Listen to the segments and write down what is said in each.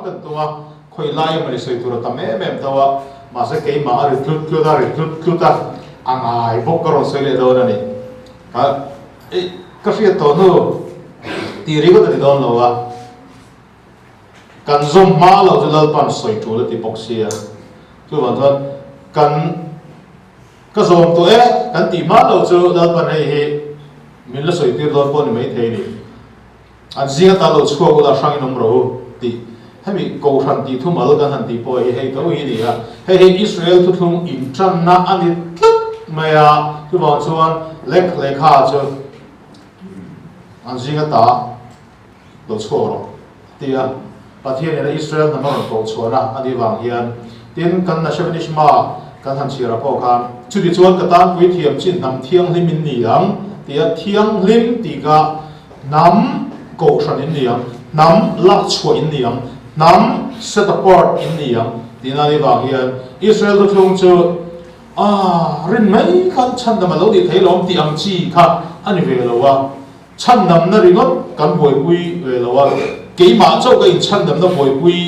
kan tum a, khawi lai emaw ni sawi tur a tam em em tho a, mahse keimah a ri tlut tlut a, ri tlut tlut a, a ngai bawk ka rawn sawi leh dawn a ni. Ka ka hriat tawh hnu tih ringawt a ni dawn lo a, kan zawm hma lo chu Lalpan sawi tul a ti bawk sia, chuvang chuan kan Ka zawm tawh e, kan tih hma lo chu Lalpan hei hi min la sawi tir dawn pawh ni mai thei ni. An zing ata lo chhuak ula hrangin awm rawh u tih hemi Kohhran tih thumal kan han tih pawh hi hei tho hi a ni a. Hei hi Israel thuthlung intanna a ni tlat mai a, chuvang chuan lek lehkha chu an zing ata lo chhuak rawh a ti a. Pathian ina Israel hnam a rawn koh chhuahna a nih vang hian tin kan Nashevenishma kan han chhiar ah pawh khan chuti chuan ka tanpui thiam chin hnam thianghlim in ni ang ti a, thianghlim tih kha hnam kohhran in ni ang, hnam lak chhuah in ni ang, hnam set apart in ni ang tihna a nih vang hian Israel thuthlung chu ah rin mai khan chhandam a lo nih thei lawm tih ang chi kha a ni ve lo a. Chhandamna ringawt kan buaipui ve lo a, keimah chauh ka inchhandamna buaipui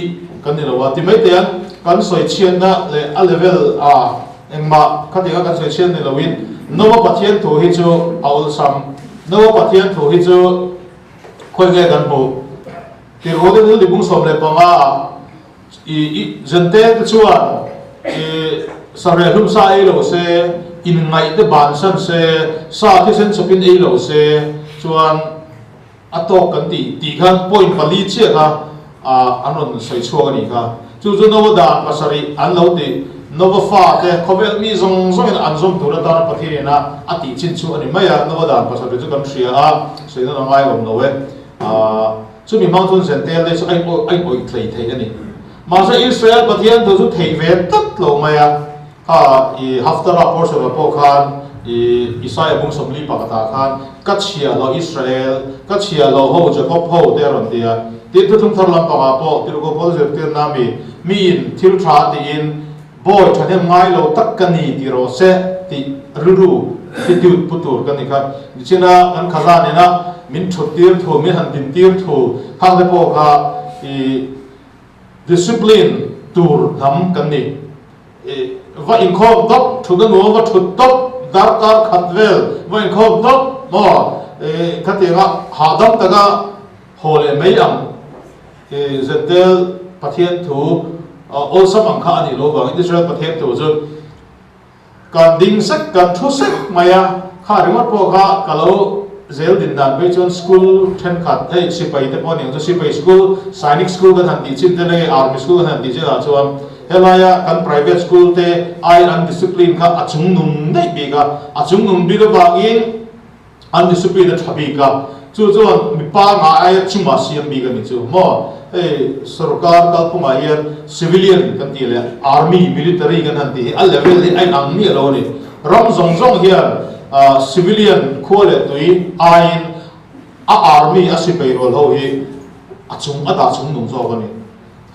kan ni lo a, ti mai teh ang, kan sawi chhiatna leh a level a engmah khatianga kan sawi chhiat ni loin Noa Pathian thu hi chu a awlsam, Noa Pathian thu hi chu khawi nge kan hmuh? Tirhkote thil tibung 15 ah i i zente te chuan i sareh hlum sa ei lo se, inngaih te bansan se, sa thisen chawpin ei lo se chuan a tawk kan tih tih khan point pali chiah kha an rawn sawi chhuak a nih kha. Chu chu Nova dan pasarih an lo tih, Nova fa te khawvel mi zawng zawngin an zawm tur atana Pathian ina a tih chin chu a ni mai a, Nova dan pasarih chu kan hria a, sawi nawn a ngai awm lo e. Chumi hmang chuan Zentel te chu a inawih tlei thei a ni. Mahse Israel Pathian thu chu thei ve tlat lo mai a, kha i Haftarah portion-ah pawh khan i Isaia bung 41 ah khan ka chhiahhlawh Israel, ka chhiahhlawh ho Jacob ho te a rawn ti a. Tin, thuthlung thar lampangah pawh Tirhkoh Paul zirtirna mi, miin thil tha tiin Bawi thahnem ngai lo tak ka ni ti rawh se tih rilru attitude pu tur ka ni kha. Nichina kan khazan ina min thut tir thu, min han din tir thu khang te pawh kha i discipline tur hnam kan ni. I va inkhawm tawp, thut a nuam va thut tawp, darkar khat vel va inkhawm tawp maw i khatianga hahdam taka haw leh mai ang. I Zentel Pathian thu awlsam ang kha a nih loh vangin Israel Pathian thu chu kan ding sek, kan thu sek mai a, kha ringawt pawh kha ka lo zel din dan phei chuan school thenkhat hei sipai te pawh a ni ang chu, sipai school, Sainik school kan han tih chin te leh Army school kan han tih chin ah chuan helaia kan private school te aiin an discipline kha a chungnung daih bik a, a chungnung bik avangin An discipline a tha bik a, chu chuan mi pangai aia chungah siam bik a ni chu maw? Hei sorkar kalphungah hian civilian kan tih leh army, military kan han tih hi a level hi a inang miah lo a ni. Ram zawng zawng hian civilian khua leh tui aiin a army, a sipai rual ho hi a chung a dah chung nung zawk a ni.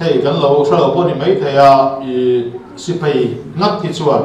Hei kan lo hre lo pawh ni maithei a, i sipai ngat hi chuan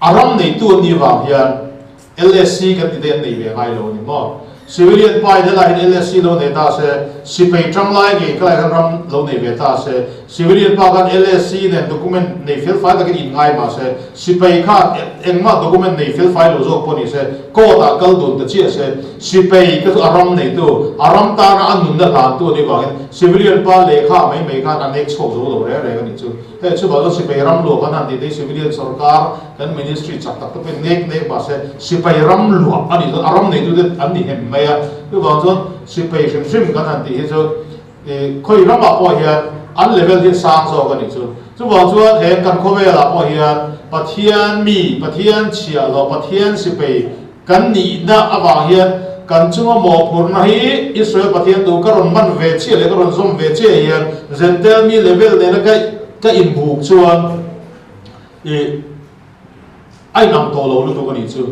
A ram neitu an nih vang hian LSC kan ti te an nei ve ngai lo a ni maw? Civilian pa in helai hian LSC lo nei ta se, sipei tanglai ngei khalai khan ram lo nei ve ta se, civilian pa khan LSC nen document nei fel fai takin in ngai mah se, sipei khan engmah document nei fel fai lo zawk pawh ni se, court ah kal dun ta chiah se, sipei te chu a ram neitu, a ram tana a nunna hlantu a nih vangin civilian pa lehkha mai mai khan a nek chhuak zo lo reng reng a nih chu. Hei chuvah chuan sipai ram luah kan han tih te hi civilian sorkar kan ministry chak tak te pawhin nek nek mah se sipai ram luah a nih chuan a ram neitute an ni hem mai a. Chuvang chuan sipai hrim hrim kan han tih hi chu ih khawi ramah pawh hian an level hi a sang zawk a nih chu. Chuvang chuan he kan khawvelah pawh hian Pathian mi, Pathian chhiahhlawh, Pathian sipai Kan nihna avang hian kan chunga mawhphurhna hi Israel Pathian tu ka rawn man ve chiah leh ka rawn zawm ve chiah hian Gentile mi level nena ka ka inbuk chuan ih a inang tawh lo lutuk a nih chu.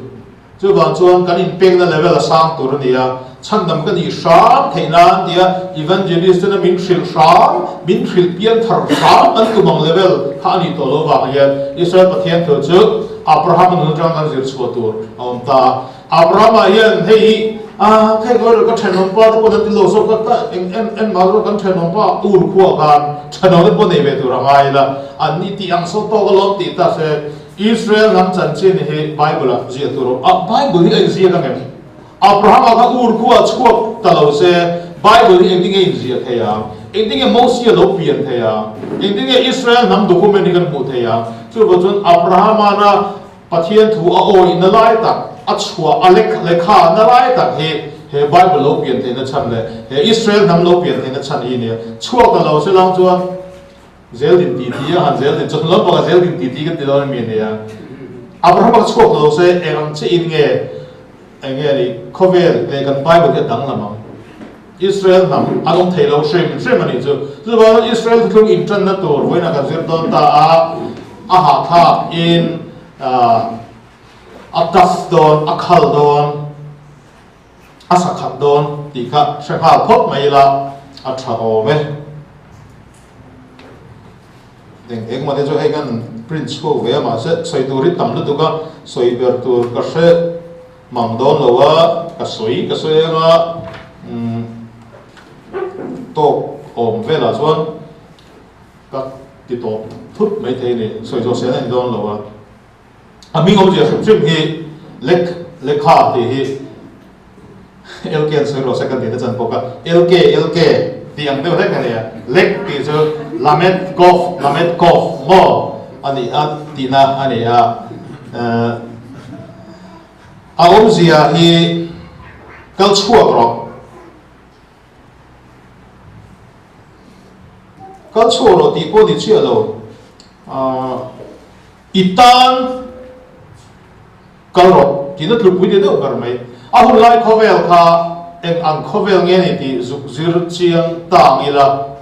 Chuvang chuan kan inpekna level a sang tur a ni a, chhandam ka nih hram theih nan tia evangelist tena min hrilh hram, min hrilh pian thar hram an tum ang level kha a nih tawh lo vang hian Israel Pathian thu chu Abraham-a nun atanga kan zir chhuah tur a awm ta. Abraham-a hian hei hi A, khei ngawi rawh ka thenawm pa te pawh an ti lo zawk a, ka eng en en mah zawk kan thenawm pa ur khuah khan thenawm te pawh nei ve tur a ngai ila, an ni tih ang saw tawk alawm tih ta se, Israel hnam chanchin hi Bible ah ziah tur a awm a, Bible hi a inziak ang em? Abrahama kha ur khuah chhuak ta lo se, Bible hi engtin nge inziah thei ang? Engtin nge Mosia lo pian thei ang? Engtin nge Israel hnam document hi kan hmuh thei ang? Chuvang chuan Abrahamana Pathian thu a awihna lai tak, a chhuah, a lek, lekha na lai tak hi he Bible lo pian theihna chhan leh he Israel hnam lo pian theihna chhan hi a nia. Chhuak ta lo se lang chuan Zeldin titi a han Zeldin chuan lo bawk a Zeldin titi kan ti dawn a mi a nia. Abrahama kha chhuak ta lo se eng ang chiah in nge eng nge ni khawvel leh kan Bible hi a danglam ang. Israel hnam an awm thei lo hrim hrim a nih chu. Chuvangin Israel thuthlung intanna tur vawiinah kan zir dawn ta a, a hahthlak in a tough dawn, a khal dawn, a sakhat dawn tih kha hre nghal phawt mai ila a tha awm e. Eng engmah te chu hei kan print chhuak ve a mahse sawi tur hi tam lutuk a, sawi ber tur ka hre Mang dawn lo a, ka sawi ka sawi eng a, umm tawk awm velah chuan ka ti tawp thut mai thei a ni, sawi zawh sel a ni dawn lo a. A hming awmzia hrim hrim hi lek lekha tih hi LK an sawi rawh se kan tih na chan bawk a, LK LK tih ang deuh hlek a ni a, lek tih chu Lamed Kof Lamed Kof maw a nih a tihna a ni a, eh. A awmzia hi kal chhuak rawh. Kal chhuak rawh tih pawh ni chiah lo. I tan kal rawh tihna tlukpui ni deuh ber mai. A hun lai khawvel kha eng ang khawvel nge ni tih zuk zir chiang tang ila.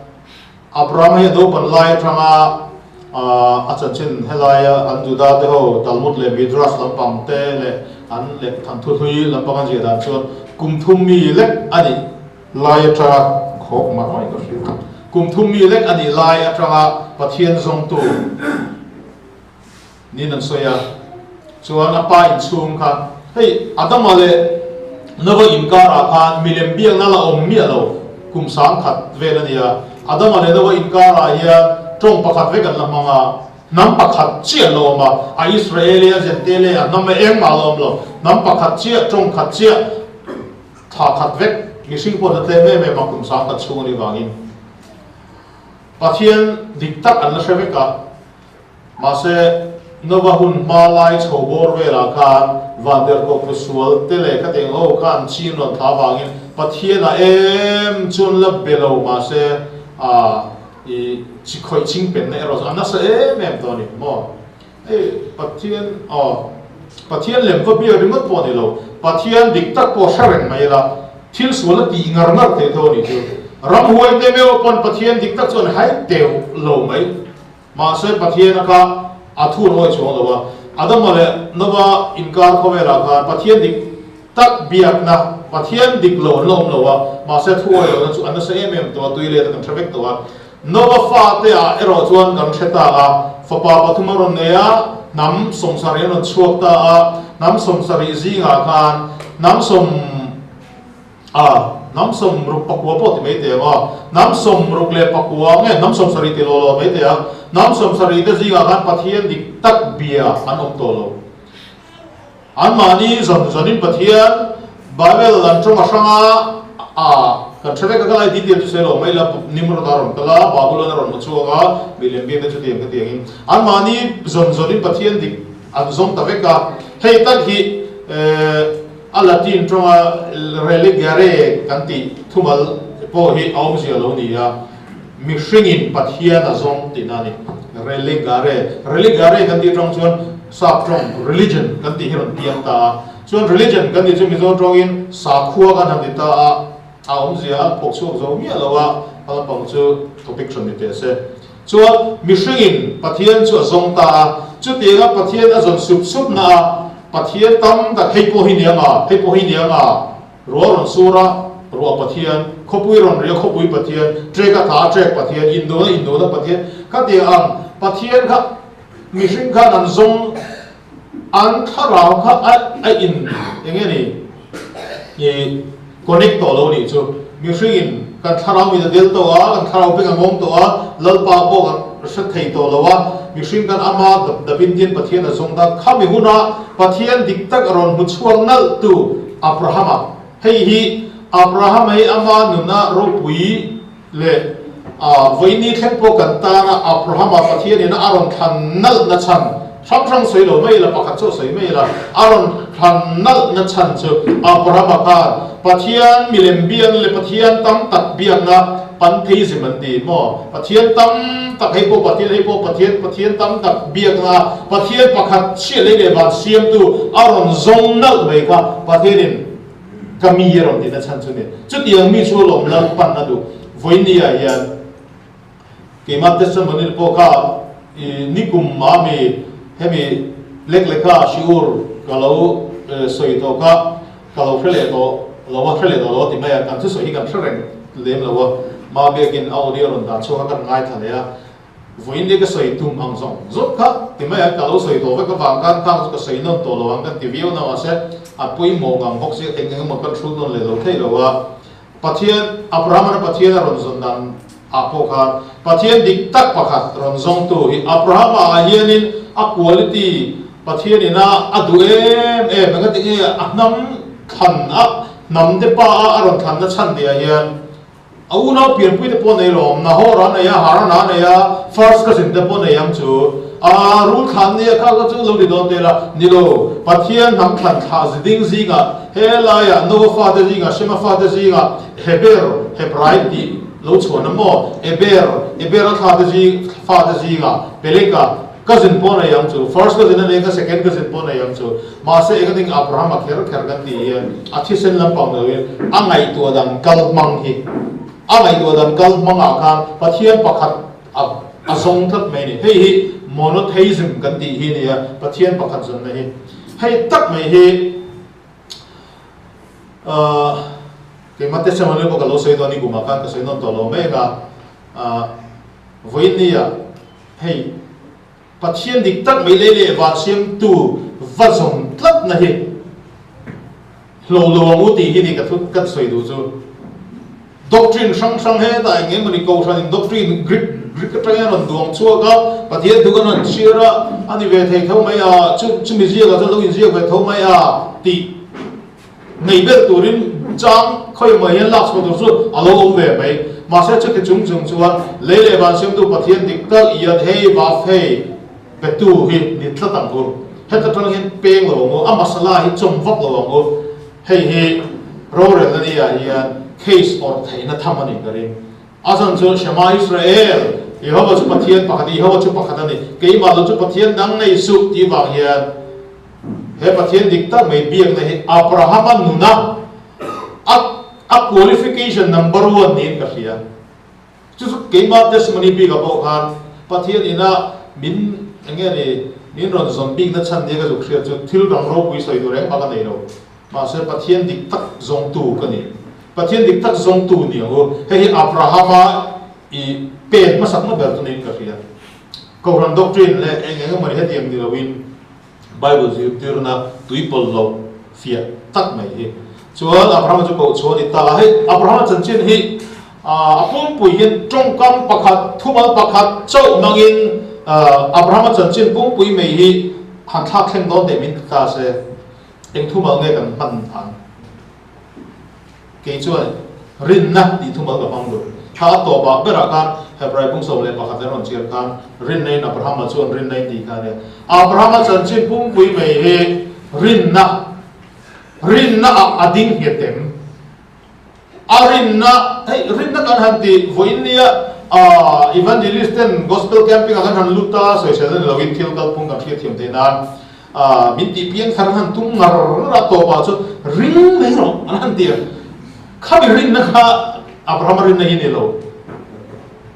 Abraham hi a naupan lai atanga a chanchin helaia an Juda te ho Talmud leh Midrash lampang te leh an leh thanthu hlui lampang an ziah dan chuan kum thum mi lek a nih lai atanga khawk mah mai ka hria kum thum mi lek a nih lai atanga Pathian zawngtu Niin an sawi a, chuan a pa inchhung kha hei Adama leh Nova inkarah khan milem biakna la awm miah lo kum sangkhat vel a ni a, Adama leh Nova inkarah hian tawng pakhat vek an la hmang a, hnam pakhat chiah an la awm a, a Israeli a Gentile a hnam engmah la awm lo, hnam pakhat chiah, tawng khat chiah, thla khat vek mihring pawh an la tlem em em a kum sangkhat chhung a nih vangin Pathian dik tak an la hre vek a. Mahse, Nova hun hma lai chho bawr velah khan Vanderkawp tlu sual te leh ka teng ho khan chin rawn thla vangin Pathian a em chuan la be lo mahse a i chi khawih ching penna erawh chu a nasa em em tawh a ni maw? Hei Pathian aw Pathian lem va biak ringawt pawh a ni lo, Pathian dik tak pawh hre reng mai ila thil sual a tih ngar ngar theih tho a nih chu. Ramhuai te meuh pawn Pathian dik tak chuan hai teuh lo mai. Mahse, Pathiana kha a thu an awih chuang lo a. Adama leh Nova inkar khawvelah khan Pathian dik tak biakna, Pathian dik lo an la awm lo a, mahse thu awih lohna chu an nasa em em tawh a, tui let a kan hre vek tawh a. Nova fate ah erawh chuan kan hre ta a, fapa pathum a rawn nei a, hnam sawmsarih an rawn chhuak ta a, hnam sawmsarih zingah khan hnam sawm, A, hnam sawmruk pakua pawh ti mai teh ang aw. Hnam sawmruk leh pakua nge hnam sawmsarih ti law law mai teh ang. Hnam sawmsarih te zingah khan Pathian dik tak bia an awm tawh lo. Anmahni zawn zawnin Pathian Bible an tawng a hrang a, a kan hre vek a, ka lai detail chu sawi lo mai la, Nimrod a rawn kal a, Babylon a rawn hmu chhuak a, milem biakna chu tiang ka ti angin anmahni zawn zawnin Pathian dik an zawng ta vek a. Hei tak hi eh. A Latin tawnga religare kan tih thumal pawh hi a awmzia lo ni a, mihringin Pathian a zawng tihna a ni. Religare, religare kan tih atang chuan sap tawng religion kan tih hi rawn piang ta a. Chuan religion kan tih chu Mizo tawngin sakhua kan han ti ta a, a awmzia a phawk chhuak zo miah lo a, a lampang chu topic hran ni teh se. Chuan mihringin Pathian chu a zawng ta a, chutianga Pathian a zawn sup sup na a, Pathian tam tak hei pawh hi nia nga, hei pawh hi nia nga, ruah rawn sur a, ruah Pathian, khawpui rawn ri a, khawpui Pathian, trek a tla a, trek Pathian, indona indona Pathian, khatiang ang Pathian kha mihring khan an zawng, an thlarau kha a in eng nge ni, ih. connect tawh lo nih chu. Mihringin kan thlarau mit a del tawh a, kan thlarau beng a ngawng tawh a, Lalpa pawh kan hre thei tawh lo a, mihring kan ama dap dapin tin Pathian a zawng ta. Khami huna Pathian dik tak a rawn hmu chhuak nalh tu Abrahama. Hei hi Abrahama hi ama nuna ropui leh vawiini thleng pawh kan tana Abrahama Pathianin a rawn thlan nalh na chhan hrang hrang sawi lo mai ila, pakhat chu a sawi mai ila, a rawn thlan nalh na chhan chu Abrahama khan Pathian milem biakna leh Pathian tam tak biakna pantheism an ti maw? Pathian tam tak hei pawh Pathian hei pawh Pathian Pathian tam tak biakna Pathian pakhat chhiat lei leh van siamtu a rawn zawng nalh mai kha Pathianin Ka mi a rawn tihna chhan chu ni. Chutiang mi chu lawm lal pan a duh. Vawinia hian keimah testimony pawh kha i nikum a mi hemi lek leka shiur ka lo sawi tawh kha ka lo hre leh tawh lo a, hre leh tawh lo a ti mai a, kan thusawi hi kan hre reng lem lo a, ma biakin a audio rawn dah chhuak a kan ngaithla leh a. Vawiin hi ka sawi tum ang zawng zawng kha ti mai a, ka lo sawi tawh vek avang khan khang chu ka sawi nawn tawh lo ang kan ti viau na mahse a pawimawh ngang bawk si eng eng emaw kan hrut nawn leh lo thei lo a. Pathian, Abraham-a Pathian a rawn zawn dan ah pawh khan Pathian dik tak pakhat rawn zawngtu hi Abraham-a ah hianin a quality Pathian ina a duh em em engati nge a hnam thlan a hnam te pa a a rawn thlan na chhan tih ah hian A unau pianpui te pawh nei lawm, Nahor a nei a, Haran a nei a, first cousin te pawh nei ang chu. A rul thlan nia kha kha chu lo ni dawn te la, ni lo, Pathian hnam thlan thlah ziding zingah, he laiah Noah fate zingah, Shema fate zingah Heber, Hebrai tih lo chhuan a maw? Eber, Ebera thla te zing, fate zingah Peleka, Cousin pawh nei ang chu, first cousin a nei kha second cousin pawh nei ang chu. Mahse eng ating Abraham a kher kher kan tih hian a thisen lampang lo in a ngaihtuah dan kal hmang hi a ngaihtuah dan kal hmang ah khan Pathian pakhat a a zawng tlat mai a ni. Hei hi monotheism kan tih hi a ni a, Pathian pakhat zawnna hi. Hei tak mai hi ahh keimah testimony pawh ka lo sawi dawn i kumah khan ka sawi nawn tawh lo mai ang a, ahh vawiin nia Hei, Pathian dik tak mai lei leh van siamtu va zawm tlatna hi hlo lo ang u tih hi ni ka thu ka sawi duh chu. Doctrine hrang hrang hetah eng emaw ni Kohhranin doctrine Greek Greek atangin a rawn duang chhuak a, Pathian thu kan rawn chhiar a, a ni ve thei tho mai a, chu chumi ziakah chuan lo inziak ve tho mai a tih Nei ber turin chang khawimaw hian lak chhuah tur chu a lo awm ve mai. Mahse chuti chung chung chuan lei leh van siamtu Pathian dik tak Yad Hei Vav Hei petu hi ni tlat ang u. Heta tang hian peng lo ang u, a masala hi chawm vak lo ang u. Hei hi rorelna ni ah hian case awrh theihna tham a nih ka ring. A zan chu Shema Israel, Jehova chu Pathian pakhat, Jehova chu pakhat a ni, keimah lo chu Pathian dang nei suh tih vang hian, He Pathian dik tak mai biakna hi Abrahama nuna a a qualification number one niin ka hria. Chu chu keimah testimony bikah pawh khan Pathian ina min eng nge ni min rawn zawn bikna chhan nia ka zuk hriat chu thil dang ropui sawi tur engmah ka nei lo. Mahse Pathian dik tak zawngtu ka ni. Pathian dik tak zawngtu ni ang u. Hei hi Abrahama i pen hmasakna ber chu niin ka hria. Kohhran doctrine leh eng eng emaw ni hetiang ni loin Bible zirtirna tuipawlh loh fiah tak mai hi. Chuan Abrahama chu koh chhuah a ni ta. Hei Abrahama chanchin hi a pumpui hian tawngkam pakhat, thumal pakhat chauh hmangin Abrahama chanchin pumpui mai hi han thlak thleng dawn teh min ti ta se, eng thumal nge kan hman ang? Kei chuan rinna tih thumal ka hmang duh. Thla a tawpah berah khan Hebrai bung 11 an rawn chhiar khan rinna in Abrahama chuan rinna in tih kha a nia. Abrahama chanchin pumpui mai hi rinna, rinna ah a ding nghet em? A rinna, hei rinna kan han ti vawiin nia evangelist ten gospel camping ah kan han lut a, sawisel a ni loin thil kalphung kan hriatthiam theih nan Aaa, min tih piang thar an han tum ngar ngar a, tawpah chuan ring mai rawh an han ti a. Khami rinna kha Abrahama rinna hi a ni lo.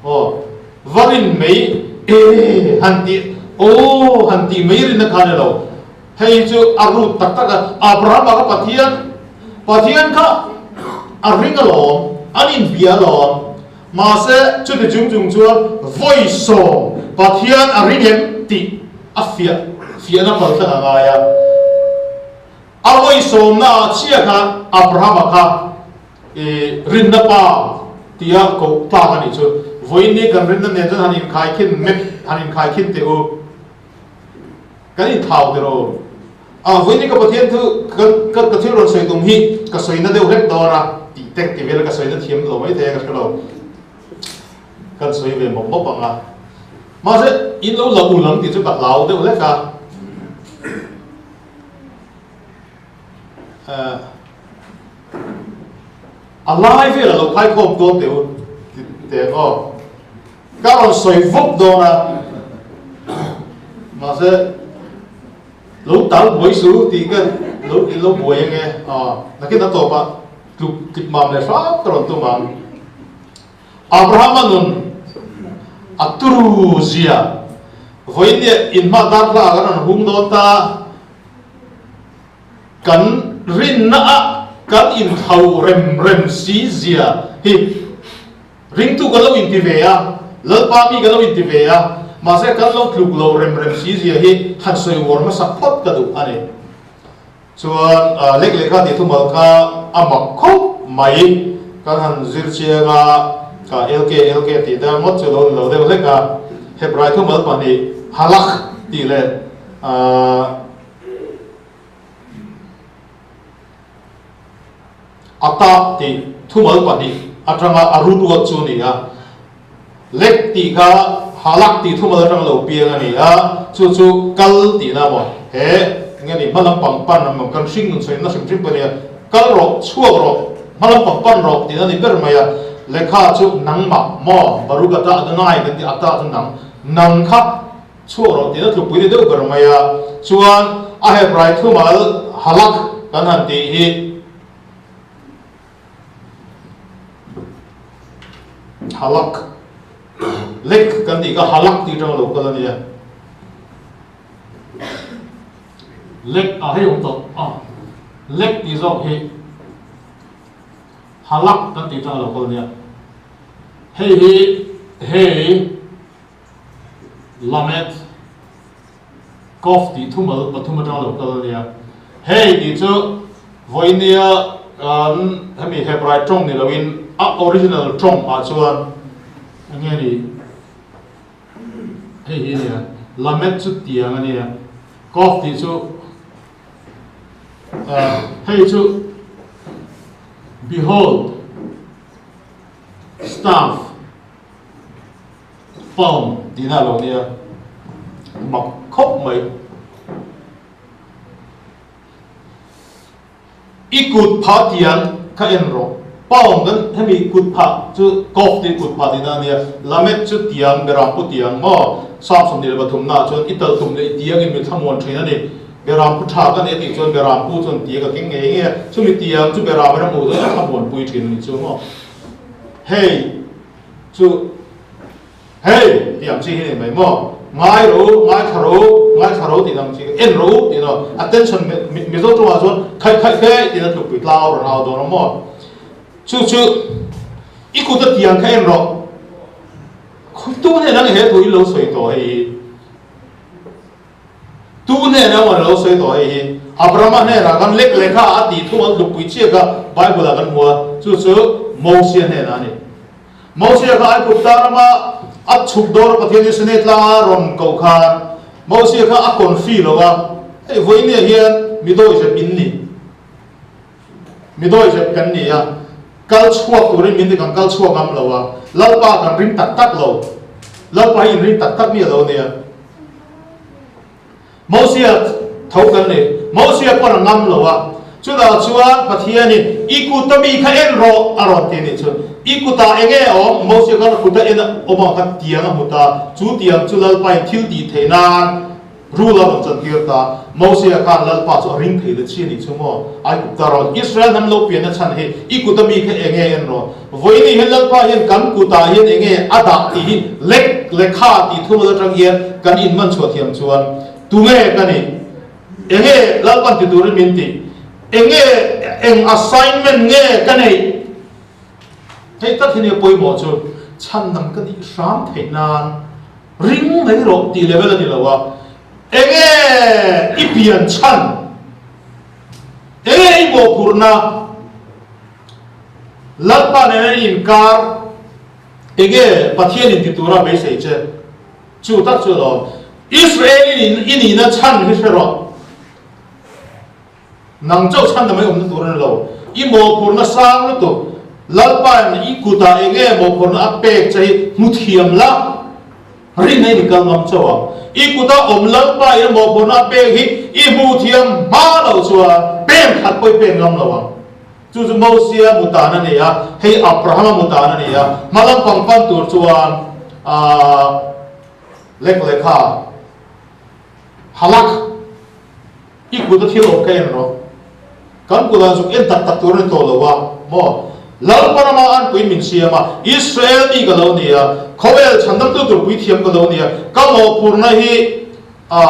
Aw, va rin mai e han tih, aw han tih mai rinna kha a ni lo. Hei chu a rut tak tak a, Abrahama kha Pathian, Pathian kha a ring alawm, an inbia alawm. Mahse, chuti chung chung chuan vawi sawm Pathian a ring em tih a fiah fiahna pal thleng a ngai a. A vawi sawmna ah chiah khan Abrahama kha I rinna pa tia koh tlak a nih chu. Vawiin ni kan rinna nen chuan han inkhaikhin map han inkhaikhin teh u. Kan inthlau teh rawh. A vawiin ni ka Pathian thu ka ka thil rawn sawi tum hi ka sawina deuh hlek dawn a tih tek ti vel ka sawina thiam lo mai thei a ka hre lo. Kan sawi ve mawp mawp ang a. Mahse in lo la ul ang tih chu ka hlau deuh hlek a. A lai vel a lo khaikhawm dawn teh u teh ang aw. Ka rawn sawi vawk dawn a, mahse lo tal buai su tih ka lo in lo buai ange aw. Nakin a tawpah tluk tlip mam leh hram ka rawn tum ang. Abrahama nun a turu zia vawiin inhma dar hla ah kan rawn hung dawn ta. Kan rinna ah kan inthlau rem rem si zia hi ringtu kan lo inti ve a, Lalpa mi kan lo inti ve a, mahse kan lo tluk lo rem rem si zia hi han sawi uar hmasa phawt ka duh a ni. Chuan lek lehkha tih thumal kha a mak khawp mai, kan han zir chiang a, ka LK LK tih te ngawt chu lo ni lo deuh hlek a, Hebrai thumal pahnih halakh tih leh A ta tih thumal pahnih atanga a root word chu a ni a, lek tih kha halak tih thumal atanga lo piang a ni a, chu chu kal tihna maw he nge ni hma lampang pan ang kan hring nun chhaihna hrim hrim pawh a ni a, kal rawh chhuak rawh hma lampang pan rawh tihna a ni ber mai a, lekha chu nangmah maw Baruch ata Adonai kan tih ata chu nang nang kha Chhuak rawh tihna tlukpui ni deuh ber mai a, chuan a Hebrai thumal halak kan han tih hi halak lek kan tih kha halak tih atanga lo kal a nia. Lek a hei awm tawh a, lek tih zawk hi halak kan tih atanga lo kal a nia. Hei hi hei. Lamet Kof tih thumal pathum atang lo kal a nia. Hei tih chu vawinia kan hemi Hebrai tawng ni loin a original tawng ah chuan enge ni hei hi a nia. Lamet chu tiang a nia. Kof tih chu hei chu behold staff. Palm tihna a lo nia, mak khawp mai. I kut phah tiang kha en rawh. Palm kan hemi kut phah chu golf tih kut phah tihna a nia, lamet chu tiang beram pu tiang maw? Psalm 23 naah chuan i tal tum leh i tiangin mi thlamuan thin a ni. Beram pu tha ka nei a tih chuan beram pu chuan tiang a keng ngei ngei a, chumi tiang chu beram in a hmuh chuan a thlamuan pui thin a ni chu maw? Hei. Chu hei tih ang chi hi ni mai maw? Ngai ro, ngaithla ro, ngaithla ro tih ang chi en ro tih no attention Mizo tawngah chuan khaih khaih khaih tih na tlukpui tlau rawn au dawn a maw? Chu chu i kut a tiang kha en rawh. Tu hnenah nge he thu i lo sawi tawh hei hi? Tu hnenah emaw an lo sawi tawh hei hi Abrahama hnenah kan lek lehkha a tih thung an tlukpui chiak a, Bible ah kan hmu a, chu chu Mosia hnenah a ni. Mosia kha Aigupta rama a chhuk dawr a Pathian in Sinai tlanga rawn koh khan Mosia kha a confi lo a, hei vawinia hian mi dawihzep in ni, mi dawihzep kan ni a, kal chhuak turin min ti kan kal chhuak ngam lo a, Lalpa kan ring tak tak lo, Lalpa hi in ring tak tak mi a lo nia. Mosia tho kan ni. Mosia pawn a ngam lo a. Chutah chuan Pathianin, I kuta mi kha en rawh, a rawn ti a nih chu. I kutah eng nge a awm? Mosia khan a kuta en a awm ang kha tiang a hmu ta. Chu tiang chu Lalpain thil tih theih nan rul a rawn chantir ta. Mosia khan Lalpa chu a ring thei ta chi a nih chu maw? Aigupta rawn Israel hnam lo pianna chhan hi, I kuta mi kha eng nge en rawh? Vawiin hian Lalpa hian kan kutah hian eng nge a dah tih hi lek lekha tih thumal atang hian kan inman chhuah thiam chuan tunge ka nih? Eng nge Lalpan ti turin min tih? Eng nge eng assignment nge ka neih? Hei tak hi nia pawimawh chu chhandam ka nih hram theih nan ring mai rawh tih level a ni lo a, eng nge i pian chhan? Eng nge i mawhphurhna? Lalpa nena i inkar enge Pathian in ti tura beisei che? Chu tak chu alawm. Israel in i nihna chhan hi hre rawh. Nang chauh chhan na mai awmna tur a ni lo. I mawhphurhna sang lutuk Lalpain i kutah enge mawhphurhna a pek che hi hmu thiam la, rinna i ni kal ngam chauh ang. I kuta awm Lalpain a mawhphurhna a pek hi i hmuh thiam hma loh chuan pen khat pawh i pen ngam lo ang. Chu chu Mosia mutan a ni a, hei Abrahama mutan a ni a, hma lampang pan tur chuan aah lek lehkha halak i kut a thil awm kha en rawh. Kan kutah zuk en tak tak tur a ni tawh lo a maw? Lalpa rama anpui min siam a, Israel mi ka lo ni a, khawvel chhandamtu tur puithiam ka lo ni a, ka mawhphurhna hi A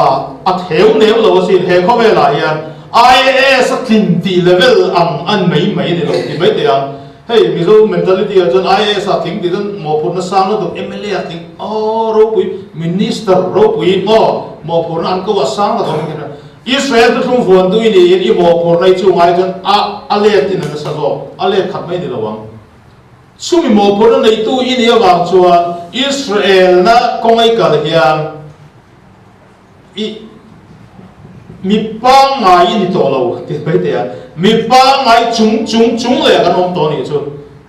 a theu neu lo asin, he khawvelah hian IAS a tlin tih level ang a ni mai mai a ni lo ti mai teh ang. Hei Mizo mentality ah chuan IAS a tling tih chuan mawhphurhna sang lutuk, mla a tling aw ropui, minister ropui maw mawhphurhna an ko a sang ta dawn in Israel thuthlung vuantu i niin i mawhphurhna i chungah hi chuan a a let in a nasa zawk, a let khat mai a ni lo ang. Chumi mawhphurhna neitu i nih avang chuan Israel-na kawng i kal hian i mi pangngai i ni tawh lo tih mai teh a, mi pangngai chung chung chung leh kan awm tawh a nih chu.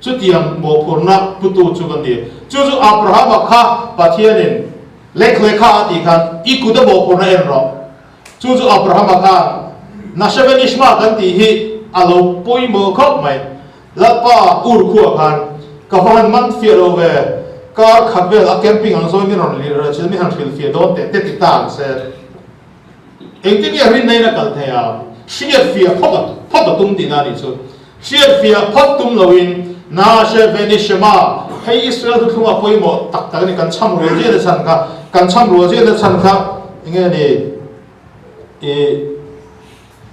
Chutiang mawhphurhna putu chu kan ni. Chu chu Abrahama kha Pathianin lek lehkha a tih khan i kut a mawhphurhna en rawh. Chu chu Abrahama khan Nashevenishma kan tih hi a lo pawimawh khawp mai. Lalpa ur khuah khan ka va han man fiah lo ve, kar khat vel a camping ang zawi min rawn lir a, chil min han hrilh fiah dawn teh te ti ta ang se. Engtin nge rinna in a kal thei a, hriat fiah phawt a phawt a tum tihna a nih chu. Hriat fiah phawt tum loin Naashe Veni Shema, hei Israel thuthlung a pawimawh tak tak a ni, kan chham rual ziahna chhan kha, kan chham rual ziahna chhan kha enge ni i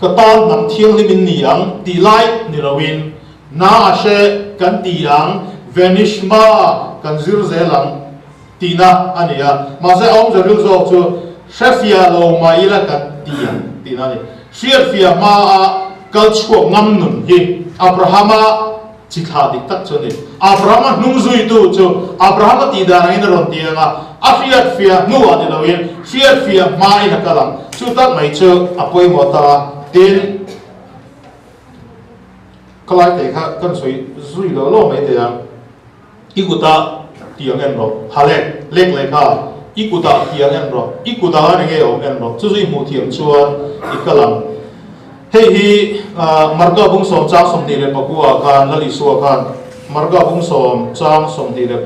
Ka tan hnam thianghlim in ni ang tih lai ni loin na a hre kan ti ang, Venishma kan zir zel ang tihna a ni a. Mahse a awmze ril zawk chu hrefiah lo mai ila kan ti ang tihna a ni. Hriatfiah hmaa kal chhuak ngam nun hi Abrahama Chi thla dik tak chu a ni. Abrahama hnung zuitu chu Abrahama tih dan angin a rawn ti ang a, a hriatfiah hnuah ni loin hriatfiah hmain a kal ang. Chu tak mai chu a pawimawh ta a. Tin, khalai te kha kan sawi zui lo lo mai thei ang. I kutah tiang en rawh, halek, lek leh kha, i kutah tiang en rawh, i kutah a ni ngei awm en rawh, chu chu i hmuh thiam chuan i kal ang. Hei hi Marka bung sawm chang 29 ah khan Lal Isua khan Marka bung sawm chang 29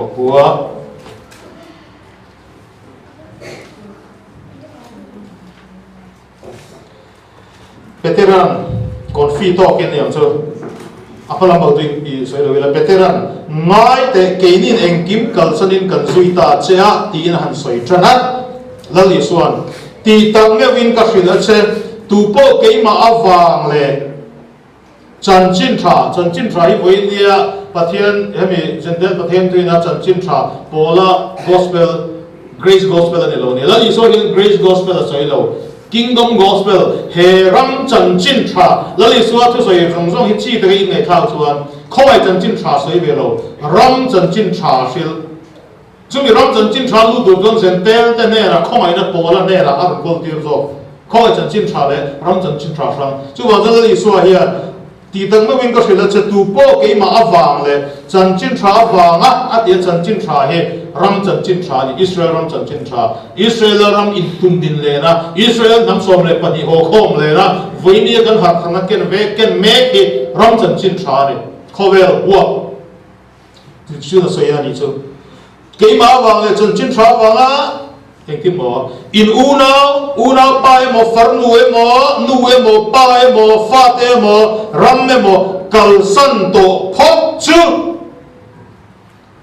Peteran confi tawkin ni ang chu a hma lam bo tu i sawi lo ila Peteran ngai teh keinin engkim kalsanin kan zui ta che a tiin a han sawi tan a Lal Isuan Tih tak meuhin ka hrilh a che, tu pawh keimah avang leh chanchin tha, chanchin tha hi vawiin nia Pathian hemi Jentail Pathian tuina chanchin tha pawla gospel, grace gospel a ni lo a ni. Lal Isua hian grace gospel a sawi lo, kingdom gospel, he ram chanchin tha, Lal Isua thusawi zawng zawng hi chi taka inngaihthlak chuan khawngaih chanchin tha sawi ve lo, ram chanchin tha hrilh. Chumi ram chanchin tha lut tur chuan Zentel te hnenah khawngaihna Paula hnenah a rawn kawl tir zawk. Khawngaih chanchin tha leh ram chanchin tha hrang. Chuvang chuan Lal Isua hian tih tak meuhin ka hrilh a che tu pawh keimah avang leh chanchin tha avanga a tia chanchin tha hi ram chanchin tha a ni, Israel ram chanchin tha, Israel ram intumdin lehna, Israel hnam 12 haw khawm lehna, vawinia kan harhthana ken ve ken mek hi ram chanchin tha a ni. Khawvel huap. Chu a sawi a nih chu. Keimah avang leh chanchin tha avanga engtin maw in unau, unau pa emaw, farnu emaw, nu emaw, pa emaw, fate emaw, ram emaw kalsan tawh phawt chu,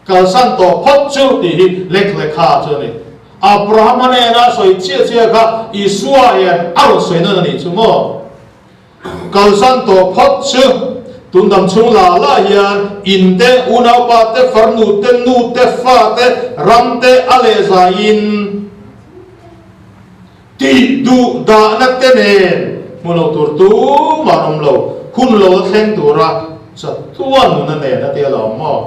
kalsan tawh phawt chu tih hi lek lehkha chu a ni. Abrahama hnena sawi chiah chiah kha Isua hian a rawn sawi nawn a nih chu maw? Kalsan tawh phawt chu tun dam chhung la la hian in te, unaupa te, farnu te, nu te, fa te, ram te a leh zaiin tih duh dahna te nen hmu lo tur tumah an awm lo. Hun lo a thleng tura. Chatuan nuna nen a ti alawm maw?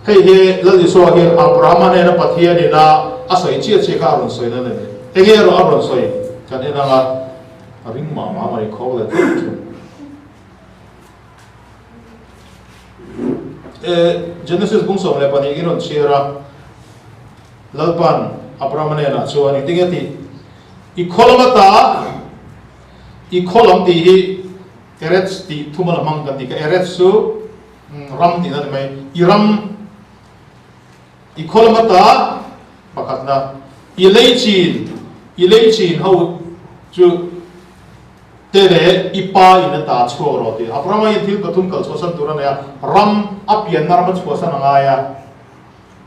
Hei hi Lal Isua hian Abrahama hnena Pathian ina a sawi chiah chiah kha a rawn sawi na a ni. Enge erawh a rawn sawi kan en anga a ring mah mah mai khawk leh tawp thin. E Genesis bung 12 i rawn chhiar a, Lalpan Abrahama hnenah chuan engtin nge tih? I khaw lam ata i khaw lam tih hi Eretz tih thuma la hmang kan tih kha Eretz chu ram tihna a ni mai. I ram, i khaw lama ta pakhatna, i lei chin, i lei chin ho chu te leh i pa in a ta chhuak rawh tih. Abrahama hian thil pathum kal chhuahsan tur a nei a, ram a pianna ram a chhuahsan a ngai a,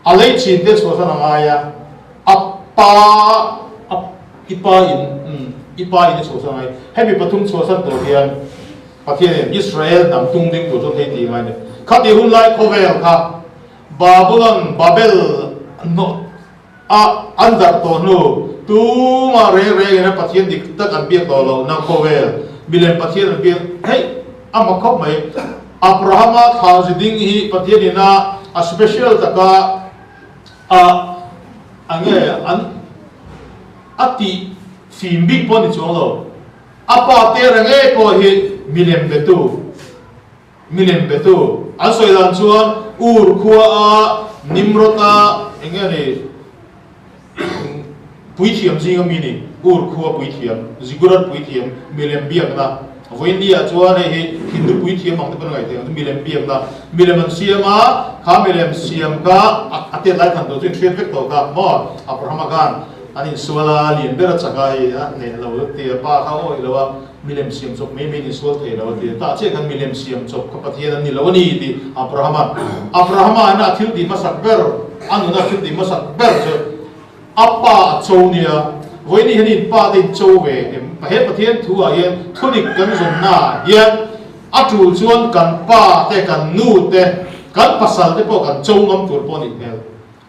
A lei chin te chhuahsan a ngai a, a pa a i pa in umm i pa in a chhuahsan a ngai. Hemi pathum chhuahsan tur hian Pathianin Israel hnam tung ding tur chuan hei tih ngai a ni. Khati hun lai khawvel kha Babylon Babel hnawh a an darh tawh hnu tumah reng rengin a Pathian dik tak an biak tawh lohna khawvel milem Pathian an biak theih a mak khawp mai. Abrahama thla zi ding hi Pathian ina a special taka a a nge an a tih fim bik pawh a ni chuang lo. A pa te reng ngei pawh hi milem betu milem betu an sawi dan chuan Ur khua a Nimrod a eng nge ni Puithiam zinga mi ni, Ur khua puithiam, Ziggurat puithiam, milem biakna. Vawiinni ah chuan hei hi Hindu puithiam ang te pawn a ngaih theih ang chu, milem biakna. Milem an siam a, kha milem siam kha a tet lai than tur chu in hriat vek tawh kha maw? Abrahama khan an insual a, lian ber a chak a, hei a hneh lo ti a, pa kha a awih lo a, milem siam chawp mai mai in insual thei lo a ti a, tah chiah khan milem siam chawp kha Pathian an ni lo a ni tih Abrahama, Abrahama in a thil tih hmasak ber, a nuna thil tih hmasak ber chu A pa a cho nia, vawiin hian in pa te in cho ve em? He Pathian thu ah hian thudik kan zawnna ah hian a tul chuan kan pa te, kan nu te, kan pasal te pawh kan cho ngam tur pawh a nih hmel.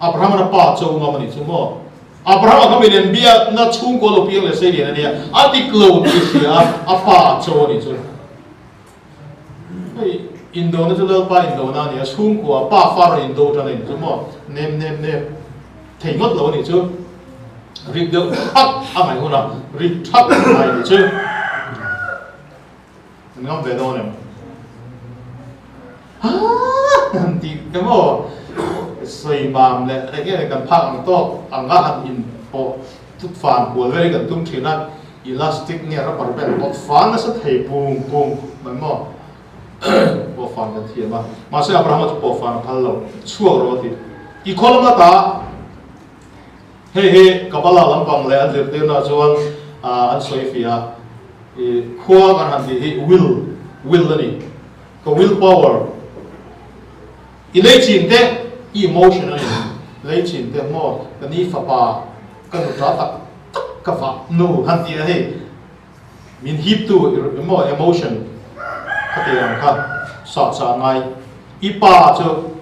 Abraham an a pa a cho ngam a nih chu maw? Abraham a kha milem biakna chhungkaw lo piang leh sei lian a nia, a dik lo tih hria a, a pa a cho a nih chu. Hei indona chu Lalpa indona a ni a, chhungkua pa fa rawn indo tan a in chu maw? Nem nem nem thei ngawt lo a nih chu. Rik deuh thak a ngaih hunah rik thak a ngai nih chu. An ngam ve dawn em? Haa han tih te maw? Sawi mam leh eng nge kan phak ang tawk ang a han inpawh tut fan kual vel hi kan tum thin a. Elastic nge rubber band pawh fan nasa thei pung pung mai maw? Pawh fan kan thiam a, mahse Abrahama chu pawh fan a phal lo, chhuak rawh a ti. I khaw lama ta hei hi Kabbalah lampang leh an zirtirna chuan an sawi fiah a, i khua kan han tih hi will, will a ni, ka will power, i lei chin te i emotion a ni, lei chin te maw ka ni fapa ka nuta tak tak ka vah nu han tih a hei min hip tu emaw emotion kha ti ang kha sah chah ngai i pa chu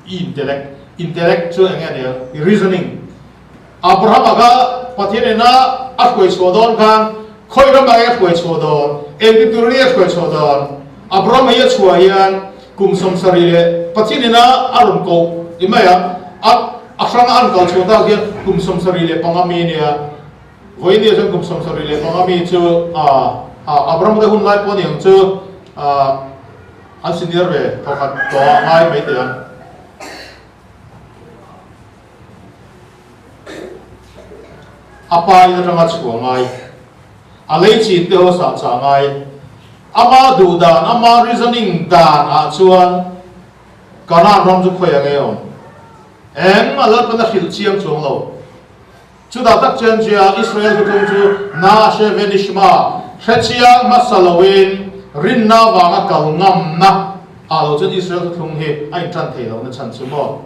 i intellect intellect chu enge nia i reasoning Abraham a kha Pathian ina a hruai chhuah dawn khan khawi ram ah nge a hruai chhuah dawn engti tur nge a hruai chhuah dawn Abraham hi a chhuah hian kum 70 leh Pathian ina a rawn koh ti mai a a A hranga an kal chhuah tak hian kum 75 mi a nia. Vawiin chuan kum 75 mi chu Abraham te hun lai pawh a ni ang chu an senior ve thawkhat tawh a ngai mai teh ang. A pa in atanga chhuah ngai, a lei chin te ho sah chah ngai, ama duh dan, ama reasoning dan ah chuan Kanaan ram chu khawi a ngei awm? Eng a Lalpan a hrilh chiang chuang lo. Chutah tak chuan Jia Israel thutlung chu Naashe Venishma hre chiang hmasa loin rinna vanga kal ngamna ah lo chuan Israel thutlung hi a intan thei lohna chhan chu maw?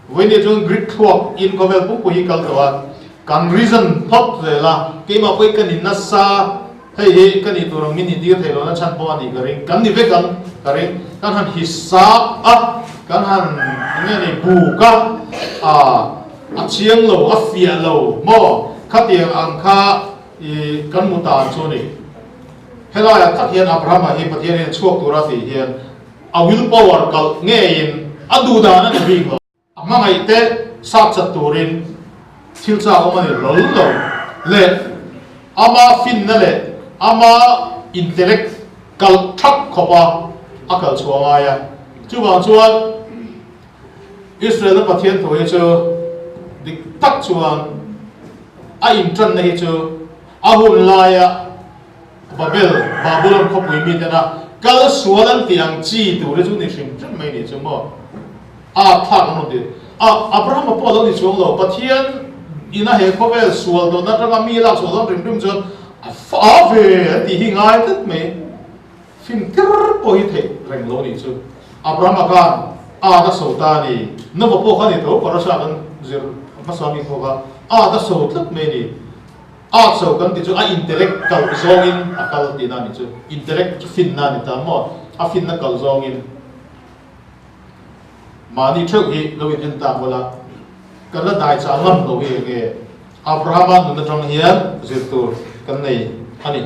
Vawiin chuan Greek thluak in khawvel pumpui hi kal tawh a, kan reason phawt zel a, keimah pawhin ka ni nasa, hei hi ka nih tur ang min nih tir thei lohna chhan pawh a nih ka ring, kan ni vek ang ka ring, kan han hisap a, kan han eng nge ni buk a, ah a chiang lo, a fiah lo maw, khatiang ang kha i kan mu tan chu a ni. Helaiah tak hian Abrahama hi Pathianin chhuak tura tih hian a will power kalh ngeiin a duh dan a ni bik lo. A hmangaihte sap chat turin thil chak awm a ni hlawl lo leh ama finna leh ama intellect kalh thap khawpa a kal chhuah ngai a. Chuvang chuan Israel-a Pathian thu hi chu dik tak chuan a intanna hi chu a hun laia Babel, Babulon khawpui mitena kal sual an tih ang chi tur hi chu ni hrim hrim mai ni chu maw? A thlak an rawn ti. A, Abrahama pawh a lo ni chuang lo. Pathian ina he khawvel sual dawtna atanga mi lak chhuah dawn hrim hrim chuan a fa ve an tih hi ngai tlat mai. Fim tir pawh hi theih reng lo nih chu. Abrahama khan a ta so ta a ni. Nova pawh kha ni tho, Parasha kan zir hmasa mi pawh kha a ta so tlat mai a ni. Art so kan tih chu a intellect kalh zawngin a kal tihna a nih chu. Intellect chu finna a ni ta maw? A finna kalh zawngin mahni theuh hi lo in en tak ula, kan la dai chah ngam lo hi eng nge? Abrahama nun atang hian zir tur kan nei a ni.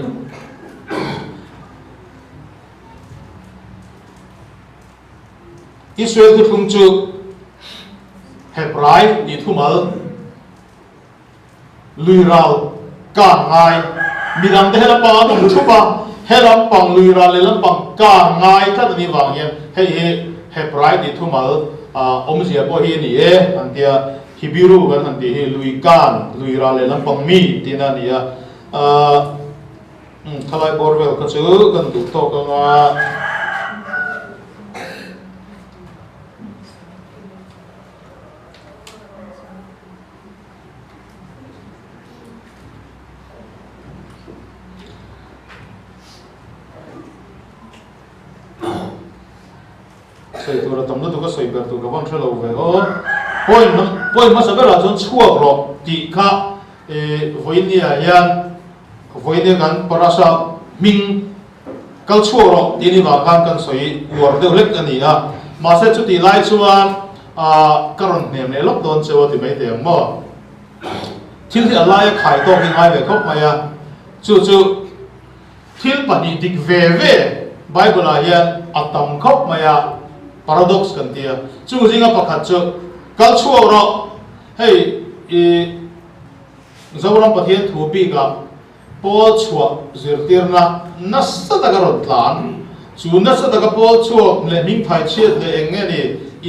Israel thuthlung chu Hebrai tih thumal Lui ral kang ngai. Midang te he lampang an awm thup a, he lampang lui ral leh lampang kang ngai tlat a nih vang hian hei hi Hebrai tih thumal awmzia pawh hi a ni e an ti a, Hibiru kan han tih hi lui kan, lui ral leh lampang mi tihna a ni a. Thalai bawr vel kha chu kan duh tawk ang a. Sawi tur a tam lutuk a sawi ber tur ka van hre lo ve aw. Point point hmasa berah chuan chhuak rawh tih kha vawinia hian vawinia kan parasha hming kal chhuak rawh tih ni vang khan kan sawi uar deuh hlek a ni a. Mahse chutih lai chuan ka rawn hnem leh lawk dawn cheu a ti mai teh ang maw. Thil hi a laia khai tawk hi ngai ve khawp mai a, chu chu thil pahnih dik ve ve Bible ah hian a tam khawp mai a, paradox kan ti a. Chung zinga pakhat chu kal chhuak rawh, hei i Zoram Pathian thu bikah Pawl chhuah zirtirna nasa taka rawn tlan. Chu nasa taka pawl chhuak leh hming thai chhiat leh eng nge ni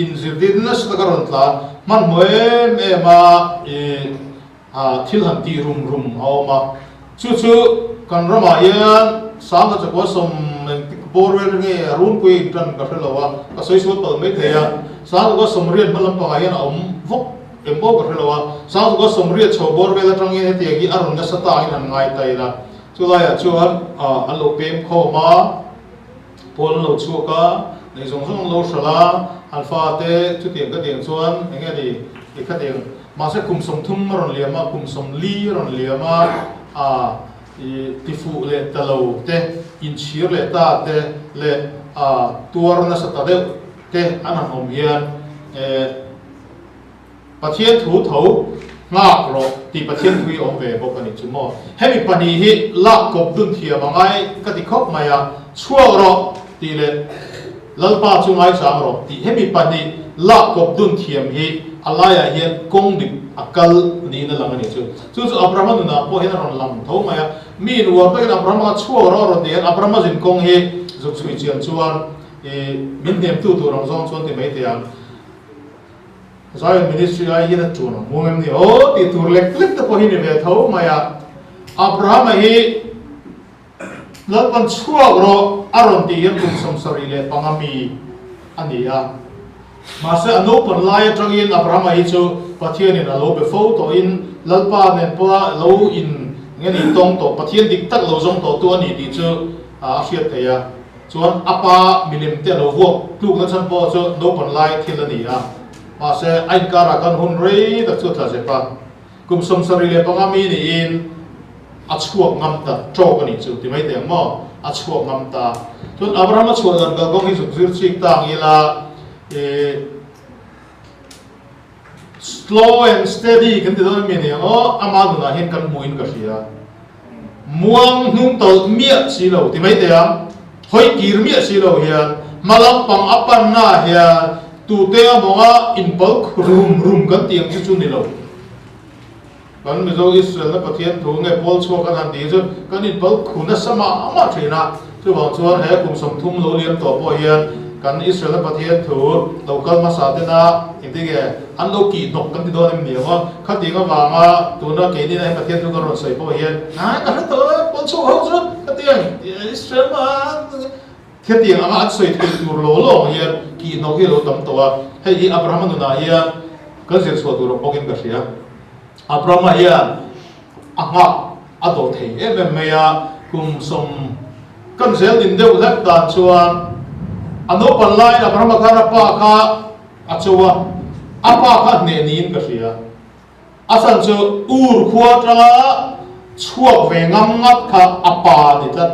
inzirtirna nasa taka rawn tlan hmanhmawh em em a i thil han tih rum rum a awm a. Chu chu kan ramah hian Sangha chakua sawm engtik bawr vel nge a runpui a intan ka hre lo a, ka sawi sual palh mai thei a. Sangha chakua sawmriat hma lampangah hian a awm vawk. Eng pawh ka hre lo a, Sangtuka sawmriat chho bawr vel atangin hetiang hi a rawn nasa ta in han ngai ta ila. Chulaiah chuan an lo pem khawm a, pawl an lo chhuak a, nei zawng zawng an lo hralh a, an fate chutiang ka tiang chuan eng nge ni i khatiang mahse kum 30 a rawn liam a, kum 40 a rawn liam a, i tifuh leh ta lo te, inchhir leh ta te leh tuar nasa ta deuh te an han awm hian Pathian thu tho nghak rawh tih Pathian thu hi awm ve bawk a nih chu maw? Hemi pahnih hi lak kawp dun thiam a ngai ka ti khawp mai a, chhuak rawh tih leh Lalpa chu ngaichang rawh tih hemi pahnih lak kawp dun thiam hi a laiah hian kawng dik a kal niin a lang a nih chu. Chu chu Abrahama nunah pawh hian a rawn lang tho mai a, mi inuar takin Abrahama kha chhuak rawh a rawn tih hian Abrahama zin kawng hi zuk chhui chian chuan i min hnemtu tur ang zawng chuan ti mai thei ang. Zion Ministry ai hian a ṭuan ang muang em ni aw tih tur lek lek te pawh hi ni ve tho mai a. Abrahama hi Lalpan chhuak rawh a rawn tih hian kum 75 mi a ni a. Mahse a naupan lai aṭangin Abrahama hi chu Pathianin a lo be fo tawhin Lalpa nen pawha lo in nge ni tawng tawh Pathian dik tak lo zawng tawhtu a ni tih chu a hriat theih a. Chuan a pa milem te a lo vuak tlukna chhan pawh chu naupan lai thil a ni a, mahse a inkarah khan hun rei tak chu a tla zep a, kum 75 mi niin a chhuak ngam ta tawk a nih chu ti mai teh ang maw, a chhuak ngam ta. Chuan Abraham a chhuah dan kalkawng hi zuk zir chik ta ang ila ih slow and steady kan ti dawn a mi ni ang aw, ama nunah hian kan hmuhin ka hria. Muang hnung tawlh miah si lo ti mai teh ang, hawi kir miah si lo hian hma lampang a panna ah hian tute a mawnga inpal khu rum rum kan tih ang chu chu ni lo. Kan Mizo Israel na Pathian thu nge pawl chhuak kan han tih chu kan inpal khu nasa mah mah thin a, chuvang chuan he kum 30 lo liam tawh pawh hian kan Israel na Pathian thu lo kal hmasa tena engtin nge an lo kih hnawk kan ti dawn em ni ang aw, khatiang avanga tuna keini na he Pathian thu kan rawn sawi pawh hian aa ka hre tawh e pawl chhuak ho chu khatiang Israel mah khatiang anga an sawi theih tur lo lo ang hian kih hnawk hi a lo tam tawh a, hei hi Abrahama nunah hian kan zir chhuah tur awm bawkin ka hria. Abrahama hian a nghak a dawh thei em em mai a, kum sawm kan zel din deuh hlek dan chuan a naupan laiin Abrahama khan a pa kha a cho a, a pa kha hneh niin ka hria. A chhan chu Ur khua atanga chhuak ve ngam ngat kha a pa a ni tlat.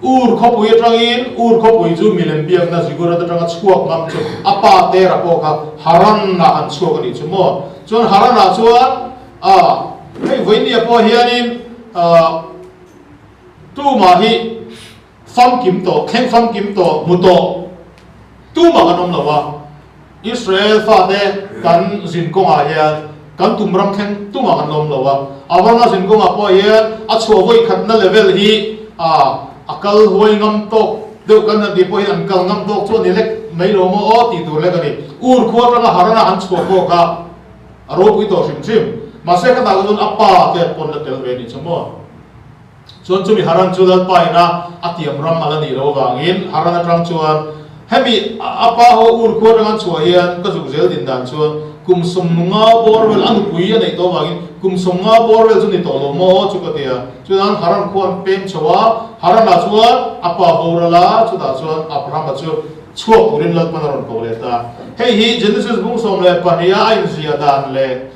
Ur khawpui atangin Ur khawpui chu milem biakna Ziggurat atanga chhuak ngam chu a pa Terah pawh kha Haran-ah an chhuak a nih chu maw? Chuan Haran-ah chuan a hei vawinia pawh hianin tumah hi famkim tawh, thleng famkim tawh, hmu tawh tumah kan awm lo a. Israel fate kan zin kawngah hian kan tum ram thleng tumah kan lawm lo a, Abrahama zin kawngah pawh hian a chhuah vawi khatna level hi a kal huai ngam tawk deuh kan han tih pawh hian an kal ngam tawk chu a ni lek mai lo maw aw tih tur lek a ni. Ur khua atanga Harana an chhuah pawh kha a ropui tawh hrim hrim. Mahse ka tah chuan a pa te pawn la tel ve a nih chu maw. Chuan chumi Haran chu Lalpa ina a tiam ram a la nih loh avangin Haran atang chuan hemi a pa ho ur khua atang an chhuah hian ka zuk zel din dan chuan kum 50 bawr vel a nupui a neih tawh avangin kum 50 bawr vel chu ni tawh lo maw aw chu ka ti a. Chuan Haran khua an pem chho a, Haran-ah chuan a pa boral a, chutah chuan Abraham-a chu chhuak turin Lalpan a rawn ko leh ta. Hei hi Genesis bung 12 a a inziah dan leh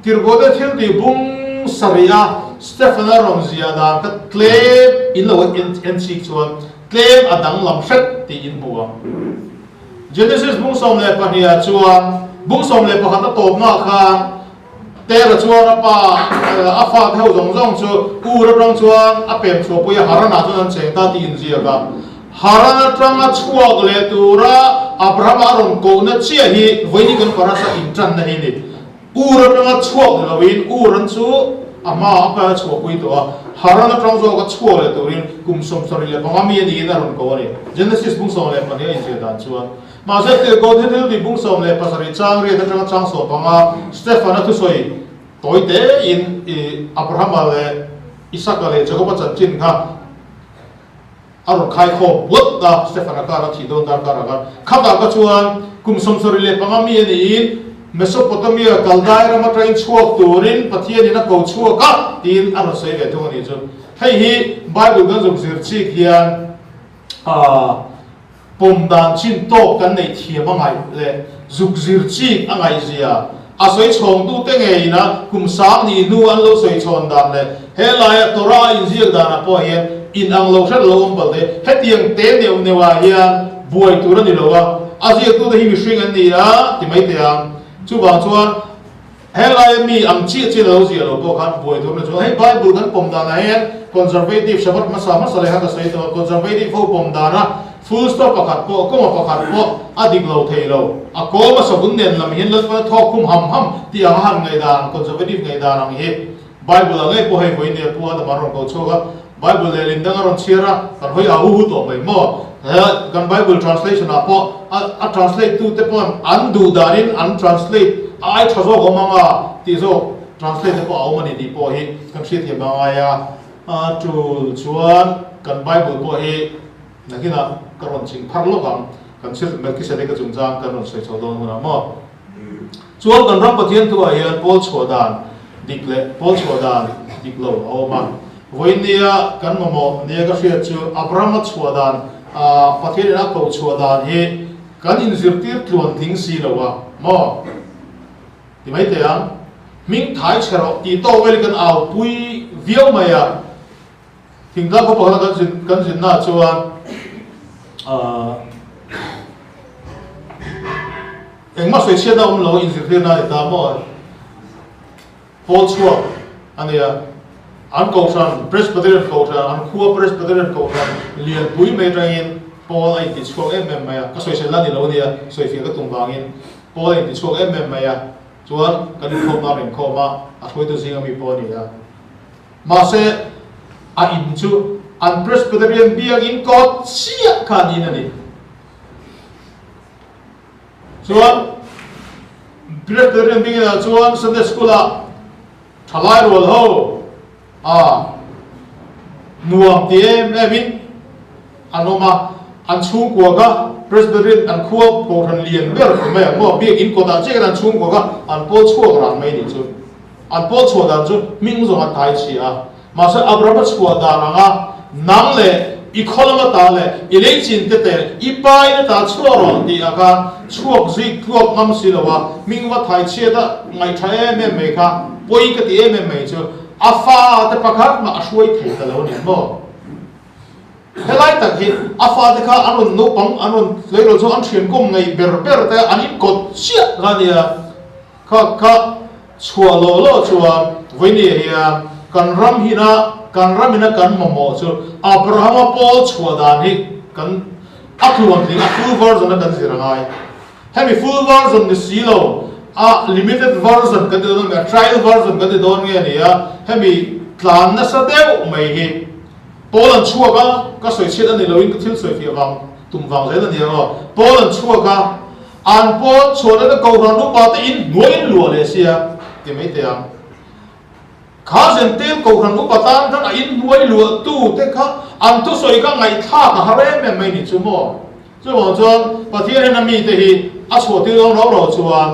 Tirhkohte thil tih bung sarih a Stephen-a rawn ziah dan kha tlem in lo en chik chuan tlem a danglam hret tih in hmu ang. Genesis bung 12 ah chuan bung 11 a tawpnaah khan Tera chuan a pa a fate ho zawng zawng chu Ur atang chuan a pem chhuahpui a Haran-ah chuan an cheng ta tih in ziak a. Haran atanga chhuak leh tura Abrahama a rawn kohna chiah hi vawiin kan parasa intanna hi a ni. Ur atanga chhuak ni loin Ur an chu a hma a pa a chhuahpui tawh a, Haran atang zawka chhuak leh turin kum 75 mi a niin a rawn ko a ni. Genesis bung 12 a inziah dan chuan. Mahse Tirhkoh thil tih bung 17 chang riat atanga chang 15 Stefan-a thusawi tawi tein Abrahama leh Isaka leh Jakoba chanchin kha A rawn khai khawm buat a, Stefan-a kar a thih dawn dar karah khan khatah ka chuan kum 75 mi a niin Mesopotamia Kaldai ram atangin chhuak turin Pathianin a ko chhuak a tiin a rawn sawi ve thung a nih chu. Hei hi Bible kan zuk zir chik hian pawm dan chin tawk kan neih thiam a ngaih leh zuk zir chik a ngaih zia a sawi chhawngtute ngeiin a kum sang ni hnu an lo sawi chhawn dan leh helaia Torah a inziak danah pawh hian inang lo hret lo awm palh te hetiang te neuh neuhah hian buai tur a ni lo a, a ziaktute hi mihring an ni a ti mai teh ang. Chuvang chuan Helaia mi ang chiah chiah lo ziah lo pawh khan buai tur na chuan hei Bible kan pawm danah hian Conservative Shabbat hmasa hmasa leh khan ka sawi tawh a, Conservative ho pawm dana full stop pakhat pawh comma pakhat pawh a dik lo thei lo, a kawm a savun nen lam hian Lalpana thawk khum ham ham tih ang a han ngaihdan Conservative ngaihdan ang hi Bible ah ngei pawh hei vawi nia Pu Adama rawn ko chhuak a, Bible leh lin dang a rawn chhiar a, kan hawi a hu hu tawh mai maw? He kan Bible translation ah pawh a a translate tu te pawn an duh danin an translate a ai tha zawk awm ang a tih zawk translate te pawh a awm a ni tih pawh hi kan hriatthiam a ngai a, a tul chuan kan Bible pawh hi nakinah ka rawn ching phar lawk ang, kan chhiar Melkisedeka chungchang kan rawn sawi chho dawn hunah maw? Chuan kan ram Pathian thuah hian pawl chhuah dan dik leh pawl chhuah dan dik lo a awm a. Vawiin nia kan mamawh nia ka hriat chu Abrahama chhuah dan, Pathianin a koh chhuah dan hi kan inzirtir tluan tling si lo a maw? Ti mai teh ang. Hming thai chhe rawh tih tawk vel hi kan au pui viau mai a. Thingtlang khaw pakhata kan zin kan zinnaah chuan engmah sawi chhiatna awm lo inzirtirna a ni ta maw? Pawl chhuak a nia. An kohhran, Presbyterian kohhran, an khua Presbyterian kohhran lianpui mai atangin Paul a inti chhuak em em mai a, ka sawisel la ni lo nia, sawifiah ka tum vangin Paul a inti chhuak em em mai a, chuan kan inkhawmna a rawn inkhawm a, a hruaitu zinga mi pawh a ni a. Mahse, a in chu an Presbyterian biakinn kawt chiah kha an in a ni. Chuan Presbyterian biakinah chuan Sunday School-ah Thalai rual ho a nuam ti em em in an awm a, an chhungkua kha Presbyterian an khua kohhran lian ber ti mai ang maw, biakinn kawtah chiah hian an chhungkua kha an pawl chhuak ran mai nih chu. An pawl chhuah dan chu hming zawng an thai chhia a. Mahse Abrahama chhuah dan anga nang leh i khaw lama ta leh i lei chin te tel i pa in a ta chhuah rawh tih ah khan chhuak zik tluak ngam si lo a, hming va thai chhiat a ngaihṭha em em mai kha pawi ka ti em em mai chu a fa te pakhat mah a hruai thei ta lo a ni maw? Helai tak hi a fa te kha an rawn naupang an rawn tleirawl chu an thian kawm ngei ber ber te an inkawt chiah kha a nia. Kha kha chhuah lawh lawh chuan vawinia hian kan ram hina kan ram ina kan mamawh chu Abrahama pawl chhuah dan hi kan a tluantling a full version a kan zir a ngai. Hemi full version ni si lo a limited version kan ti dawn nge a trial version kan ti dawn nge ni a hemi tlan nasa deuh mai hi pawl an chhuak a ka sawi chhiat a ni loin ka thil sawi fiah vang tum vang zel a ni ang aw pawl an chhuak a An pawn chhuahna te Kohhran upa te in hnuai in luah leh sia ti mai teh ang. Kha Zentel Kohhran upa tan khan a in hnuai luah tu te kha an thusawi kha ngaihthlak a har em em mai ni chu maw. Chuvang chuan Pathian hian a mite hi a chhuah tir dawn rau rau chuan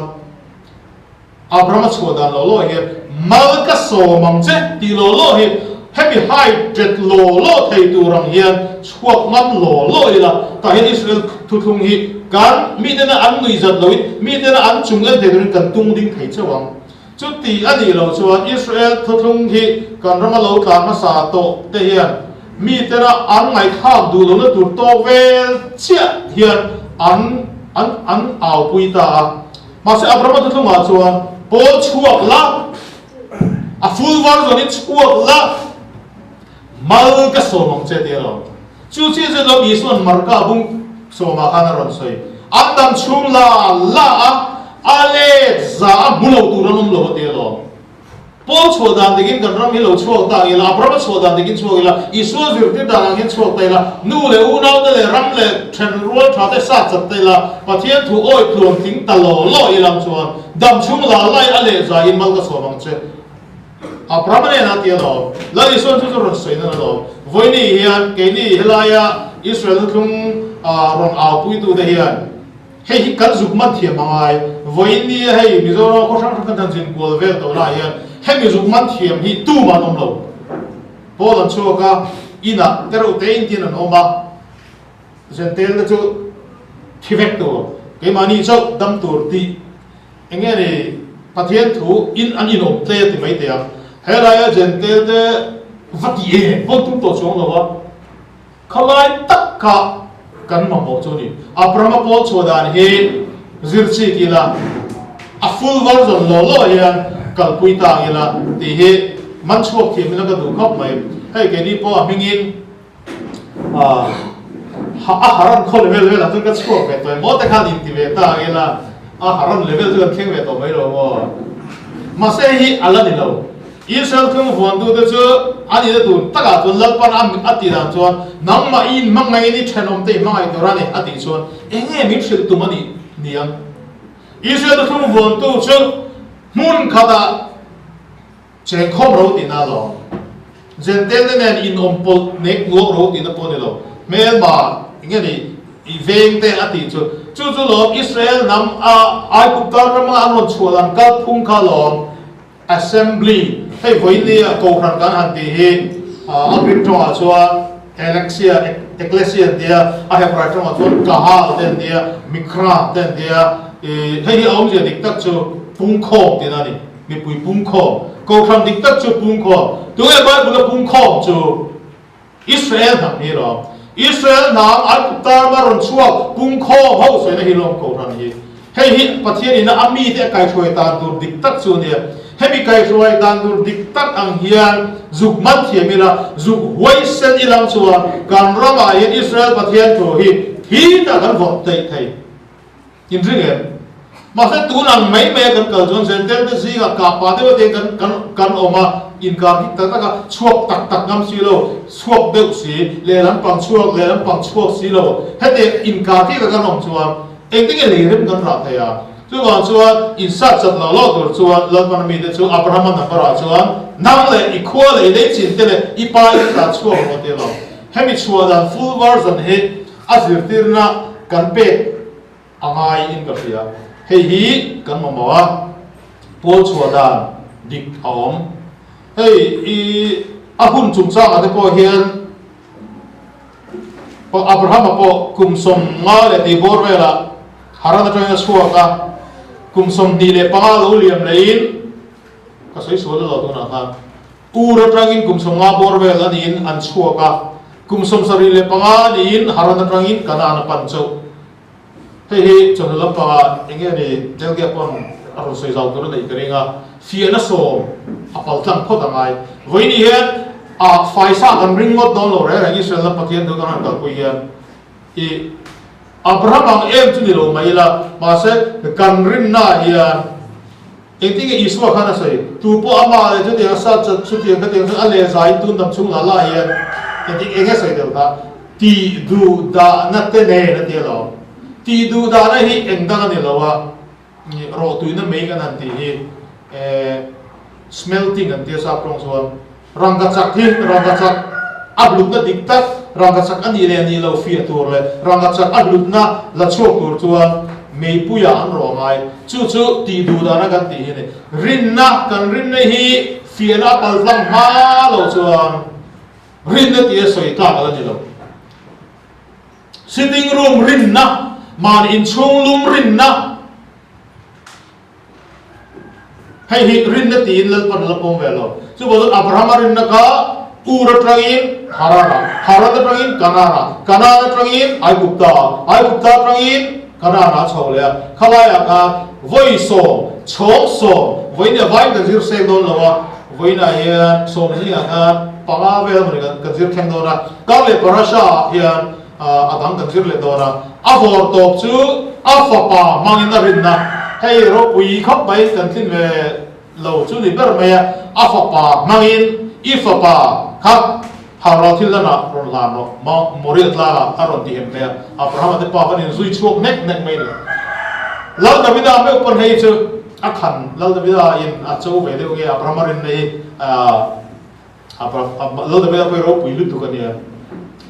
Abraham a chhuah dan law law hian mal ka sawm ang che tih law law hi hemi hai tet law law thei tur ang hian chhuak ngam law law ila tah hian Israel thuthlung hi kan mitena an nuih zat loin mitena an chung en thei turin kan tung ding thei chauh ang. Chuti a nih loh chuan Israel thuthlung hi kan rama lo tlan hmasa tawh te hian mitena an ngaihthlak duh lohna tur tawk vel chiah hian an an an aupui ta a. Mahse Abrahama thuthlungah chuan Paul chhuak la, a full version in chhuak la, mal ka sawm ang che ti a lo. Chu chiah zet lo Isua'n Marka bung sawmah khan a rawn sawi. An dam chhung la la a, a let za a hmu lo tur an awm lo a ti a lo. Paul chhuah dan dikin kan ram hi lo chhuak ta ila, Abrahama chhuah dan dikin chhuak ila, Isua zirtir dan ang hian chhuak ta ila, nu leh unaute leh ram leh then rual tha te sat chat ta ila, Pathian thu awi tluan tling ta law law ilang chuan dam chhung la lai a leh zai in mal ka sawm ang che. Abrahama nen a ti alawm. Lal Isuan chu chu rawn sawi nan alawm. Vawiini hian keini helaia Israel hnutlung rawn aupuitute hian, Hei hi kan zuk man thiam a ngai. Vawiin nia hei Mizoram khaw hrang hrang kan zin kual vel tawh lah hian hemi zuk man thiam hi tumah an awm lo. Paul an chhuak a, inah te reuh te in tin an awm a, Zentel te chu thi vek tur, keimahni chauh dam tur tih eng nge ni Pathian thu in an inawm tle ti mai teh ang. Helaia Zentel te va ti em pawn tum tawh chuang lo a. Khalai tak kha kan mamawh chu a ni. Abrahama pawl chhuah dan hi zir chik ila, a full version law law hian kalpui ta ila tih hi man chhuak thiam ila ka duh khawp mai. Hei keini pawh a hmingin a haran khaw level velah chuan ka chhuak ve tawh em aw te khan inti ve ta ila a haran level chu kan thleng ve tawh mai lo maw. Mahse hei hi a la ni lo. Israel tlung vuantute chu an ina tun takah chuan Lalpan a a tih dan chuan, Nangmah i inhmangaih in i thenawmte i hmangaih tur a ni, a tih chuan eng nge min hrilh tum a nih ni ang? Israel te tlung vuantu chu hmun khatah chengkhawm ro tihna a lawm. Jentail te nen inawm pawlh nek nuak ro tihna pawh a ni lo. Hmelma eng nge ni i veng te a tih chu. Chu chu lawm Israel hnam a Aigupta rama an rawn chhuah dan kalphung kha lawm. Assembly, hei vawinia Kohhran kan han tih hi a Greek tawngah chuan Elexia, Ekklesia an ti a, a Hebrai tawngah chuan Kahal te an ti a, Mikra te an ti a, ih hei hi a awmzia dik tak chu pungkhawm tihna a ni, mipui pungkhawm. Kohhran dik tak chu pungkhawm. Tunge Bible a pungkhawm chu? Israel hnam hi lawm. Israel hnam Aigupta rama rawn chhuak pungkhawm ho sawina hi lawm Kohhran hi. Hei hi Pathian ina a mite a kaihruai tan tur dik tak chu a nia. Hemi kaihruai dan tur dik tak ang hian zuk man thiam ila, zuk huaisen ilang chuan kan ramah hian Israel Pathian thu hi thi tak kan vawrh theih thei. Inring em? Mahse tun ang mai mai a kan kal chuan Zentel te zingah kah pah deuh atein kan kan kan awm a, inkar hik tak tak a, chhuak tak tak ngam si lo, chhuak deuh si, lehlam pang chhuak, lehlam pang chhuak si lo, heti inkar hik a kan awm chuan engtin nge lei rem kan rah thei a? Chuvang chuan insat chat lo lo tur chuan Lalpana mite chu Abrahama number ah chuan nang leh i khua leh i lei chin te leh i pa in tlan chhuak rawh ti lo. Hemi chhuah dan full version hi a zirtirna kan pek a ngai in ka hria. Hei hi kan mamawh a, pawl chhuah dan dik a awm. Hei i a hun chungchangah te pawh hian Abrahama pawh kum 50 leh tih bawr velah Haran atangin a chhuak a, kum 25 lo liam leiin ka sawi sual lo tunah khan Ur atangin kum 50 bawr vel a niin an chhuak a, kum 75 a niin Haran atangin Kanaan a pan chauh. Hei hi chawhnu lampangah eng nge ni Delgia pawn a rawn sawi zau tur a neih ka ring a, fiahna sawm a pal tlang phawt a ngai. Vawiini hian a faisa kan ring ngawt dawn lo reng reng Israel lam Pathian thu kan han kalpui hian i Abraham ang em chu ni lo mai ila, mahse kan rinnaah hian Engtin nge Isua khan a sawi? Tu pawh amah leh chutiang a sat chat chutiang khatiang chuan a leh zaiin tun dam chhung lah lah hian engtin eng nge sawi deuh kha? Tih duh dahna te nen a ti alawm. Tih duh dahna hi eng dang a ni lo a, rawhtuina mei kan han tih hi smelting an tia sap tawng chuan rangkachak hi rangkachak a hlutna dik tak rangkachak a nih leh nih lo fiah tur leh rangkachak a hlutna la chhuak tur chuan meipuiah an rawh a ngai. Chu chu tih duh dana kan tih hi a ni. Rinna kan rinna hi fiahna a paltlang hma lo chuan rinna tia sawi tlak a la ni lo. Sitting room rinna, mahni inchhung lum rinna, Hei hi rinna tiin Lalpan a la pawm ve lo. Chuvang chuan Abrahama rinna kha Ur atangin Haran-ah, Haran atangin Kanaan-ah, Kanaan atangin Aigupta-ah, Aigupta atangin Kanaan-ah a chho leh a. Khalaiah khan vawi sawm, chhawng sawm, vawiin a vaiin kan zir seng dawn lo a, vawiinah hian sawm zingah khan panga vel emaw ni kan zir thleng dawn a. Kar leh Parasha-ah hian A dang kan zir leh dawn a, a vawr tawp chu a fapa hmangin a rinna, hei ropui khawp mai kan tlin ve lo chu ni ber mai a, a fapa hmangin i fapa kha Haural thil lanah rawn hlan rawh, Mount Moriah tlangah a rawn ti hem mai a, Abrahama te pa khan inzui chhuak nek nek mai ni. Lal Davida meuh pawn hei chu a khan, Lal Davida in a cho ve deuh nge Abrahama rinna hi Lal Davida pawh hi ropui lutuk a nia.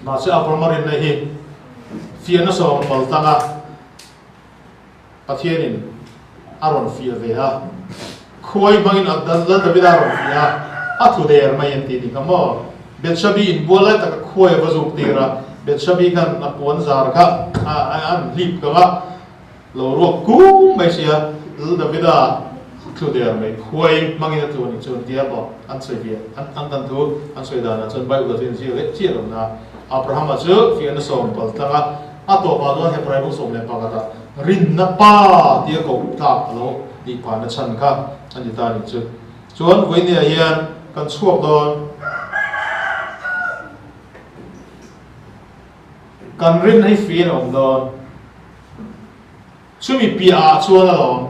Mahse Abrahama rinna hi fiahna sawm pal tlang a, Pathianin a rawn fiah ve a, khuai hmangin Lal Davida a rawn fiah a, a tlu der mai an ti ni kha maw? Bethshabi inbual lai taka khuai a va zuk tir a, Bethshabi khan a puan zar kha a an hlip kang a, Lo ruak kung mai sia, Lal Davida tlu der mai, khuai hmangin a tlu a nih chuan tia pawh an sawi ve an an dan thu an sawi danah chuan Bible ah chuan inziak leh chiah lo na. Abrahama chu fiahna sawm pal tlang a, a tawpah chuan Hebrai bu 11 ah rinna pa tia koh tlak a lo nih phahna chhan kha a ni ta a nih chu. Chuan vawinia hian kan chhuak dawn. Kan rinna hi fiah a awm dawn. Chumi piahah chuan alawm,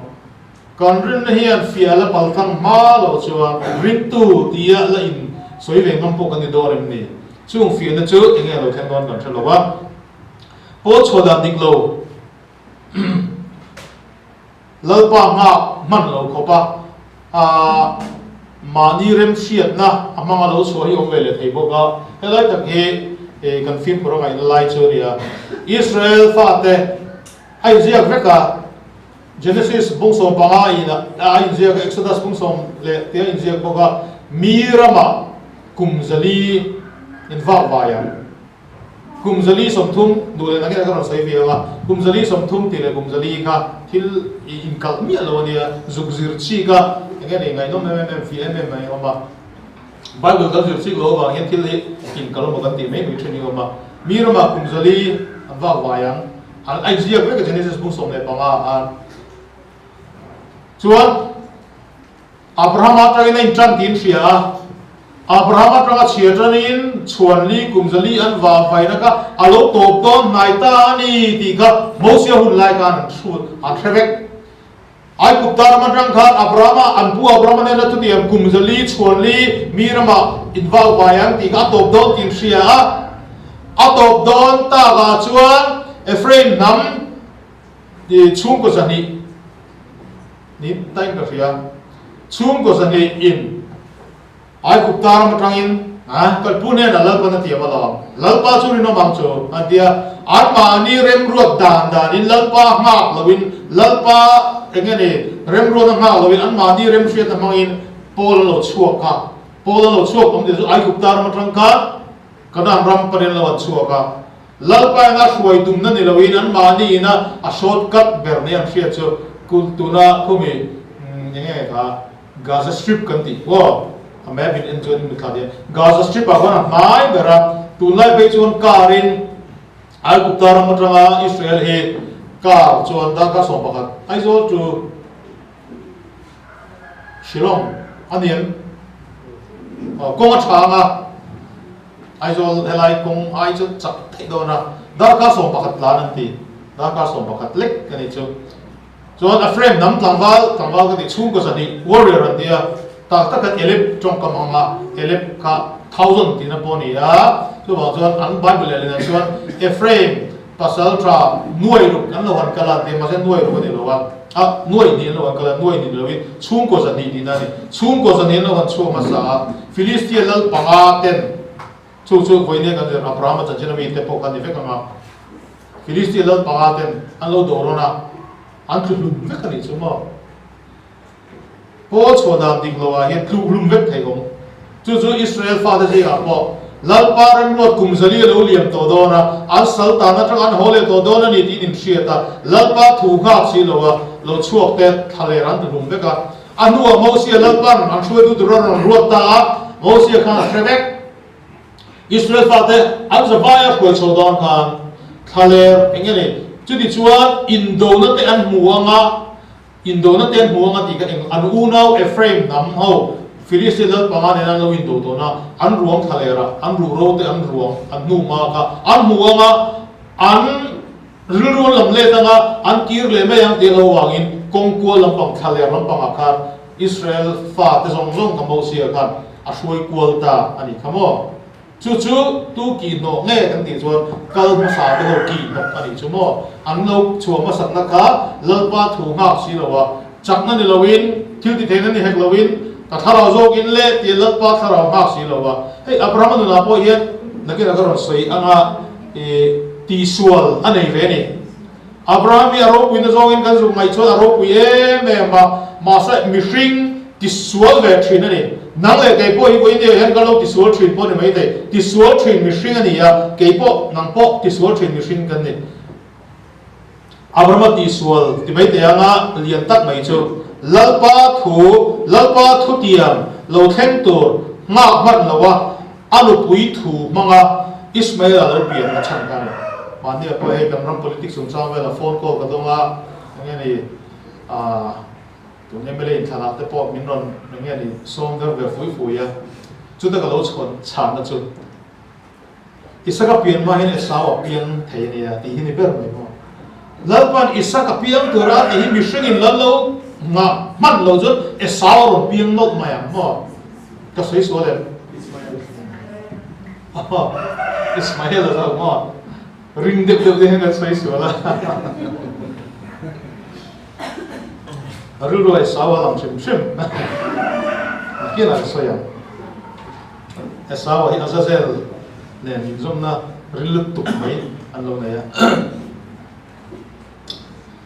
kan rinna hian fiah la paltlang hma lo chuan ringtu tia la in sawi ve ngam pawh kan ni dawn em ni? Chung fiahna chu eng nge lo thleng dawn kan hre lo a. Pawl chhuah dan dik lo Lalpa nghak hman lo khawp a, a mahni remhriatna a hmanga lo chhuah hi awm ve leh thei bawk a, helai tak hi kan fimkhur a ngaihna lai chu a ni a. Israel fate a inziak vek a, Genesis bung 15 in a inziak a, Exodus bung sawm leh tih a inziak bawk a, mi ramah kum 400 invak vai ang. Kum 430 duh leh nakin a ka rawn sawi ve ang a, kum 430 tih leh kum 400 kha thil i inkalh miah lo a nia, zuk zir chik a, eng nge ni ngaihnawm em em em, fih em em mai a awm a. Bible kan zir chik loh avang hian thil hi inkalh emaw kan tih mai mai thin hi a awm a. Mi ramah kum 400 an vak vai ang, an a inziak vek a Genesis bung 15 ah khan. Chuan. Abrahama atangin a intan tiin hria a. Abraham atanga chhia tanin chhuanli kum zali an vah vaina kha a lo tawp dawn hnai ta a ni tih kha Mosia hun lai khan an hrut an hre vek. Aigupta ram atang khan Abrahama an pu Abrahama nena chutiang kum zali chhuanli mi ramah invau vai ang tih kha a tawp dawn tih an hria a. A tawp dawn takah chuan Ephraim hnam chhungkaw 200 niin tain ka hria. Chhungkaw 200 in Aigupta ram atangin kan pu hnenah Lalpan a tiam alawm, Lalpa chu rinawm ang chu, an ti a. Anmahni remruat dan danin Lalpa nghak loin, Lalpa eng nge ni, remruatna nghak loin anmahni remhriatna hmangin Paul an lo chhuak a. Paul an lo chhuak awm tih chu Aigupta ram atang khan Kanaan ram panin lo an chhuak a. Lalpa ina hruai tumna ni loin anmahni ina a short cut ber ni an hriat chu tuna khumi eng nge kha, Gaza Strip kan tih pawh a map in en chuan in mitthla thei a. Gaza Strip ah khuan a hmai ber a, tunlai phei chuan car in Aigupta ram atanga Israel hi car chuan darkar 11 Aizawl to Shillong a ni em? Kawng a tha ang a, Aizawl helai kawng ai chu chak theih dawn a, darkar 11 tlan an ti, darkar 11 lek a nih chu. Chuan a frame hnam tlangval, tlangval ka tih chhungkaw 200, warrior an ti a, tak tak khan elep tawngkam ang a, elep kha thousand tihna pawh a ni a, chuvang chuan an Bible leh lehah chuan Ephraim pasal tha nuai ruk an lo han kal a an ti a, mahse nuai ruk a ni lo a, ah nuai hnih an lo han kal a, nuai hnih ni loin chhungkaw 200 tihna a ni, chhungkaw 200 an lo han chhuak hmasa a, Philistia lal panga ten chu chu vawinia kan zir Abrahama chanchin ami te pawh kha ni vek ang a. Filistia lal panga ten an lo dawh rawn a, an tlu hlum vek a nih chu maw? Pawl chhuah dan dik lo ah hian tluk hlum vek thei awm. Chu chu Israel fate zingah pawh Lalpa remruat kum zali a lo liam tawh dawn a, an sal tan atang an haw leh tawh dawn a ni tiin inhriat a, Lalpa thu nghak si lo a, lo chhuak te thlaler an tlu hlum vek a. A hnuah Mosia Lalpan an hruaitu tur a rawn ruat ta a, Mosia khan a hre vek. Israel fate an zavaia hruai chho dawn khan thlaler eng nge ni? Chuti chuan indona te an hmu ang a, indona te an hmu ang a tih kha eng an unau Ephraim hnam ho Philistia lal panga nena an lo indo tawn a, an ruang thlaler a, an ruhro te an ruang an hnu hma kha an hmu ang a, an rilru an lam let ang a, an kir leh mai ang tih a lo vangin kawng kual lampang thlaler lampangah khan Israel fate zawng zawng kha Mosia khan a hruai kual ta a nih kha maw? Chu chu tu kihhnawh nge kan tih chuan kal hmasa te ho kihhnawh a nih chu maw? An lo chhuah hmasakna kha Lalpa thu nghak si lo a, chakna ni loin, thil ti theihna ni hek loin, ka thlarau zawkin le tia Lalpa thlarau nghak si lo a. Hei Abrahama nunah pawh hian nakinah ka rawn sawi anga tihsual a nei ve a ni. Abraham hi a ropuina zawngin kan zuk ngaih chuan a ropui em em a, mahse mihring tisual ve thin a ni. Nang leh kei pawh hi vawiin nia hian kan lo tisual thin pawh ni mai thei. Tisual thin mihring a ni a, kei pawh nang pawh tisual thin mihring kan ni. Abrahama tisual ti mai teh anga lian tak mai chu Lalpa thu, Lalpa thutiam lo thleng tur nghak hman lo a, A nupui thu hmanga Ismael-a lo pian a chhan kha a ni. Mahni a pawh hei kan ram politics chungchang vela phone call ka dawng a, eng nge ni aah tun mla inthlanah te pawh min rawn eng nge ni sawm ver ver fui fui a, chuta ka lo chhawn chhanna chu Isaka pian hma hian Esau a piang thei a nia tih hi ni ber mai maw. Lalpa'n Isaka piang tura a tih hi mihringin lal lo nghah hman lo chuan Esau a rawn piang nawlh mai ang maw. Ka sawi sual em? Ismael a zawk maw? Ring deuh deuh te hian kan sawi sual a. Rilru a Esau a lang hrim hrim. Nakin ah ka sawi ang. Esau a hi Azazel nen inzawmna ril lutuk mai an lo nei a.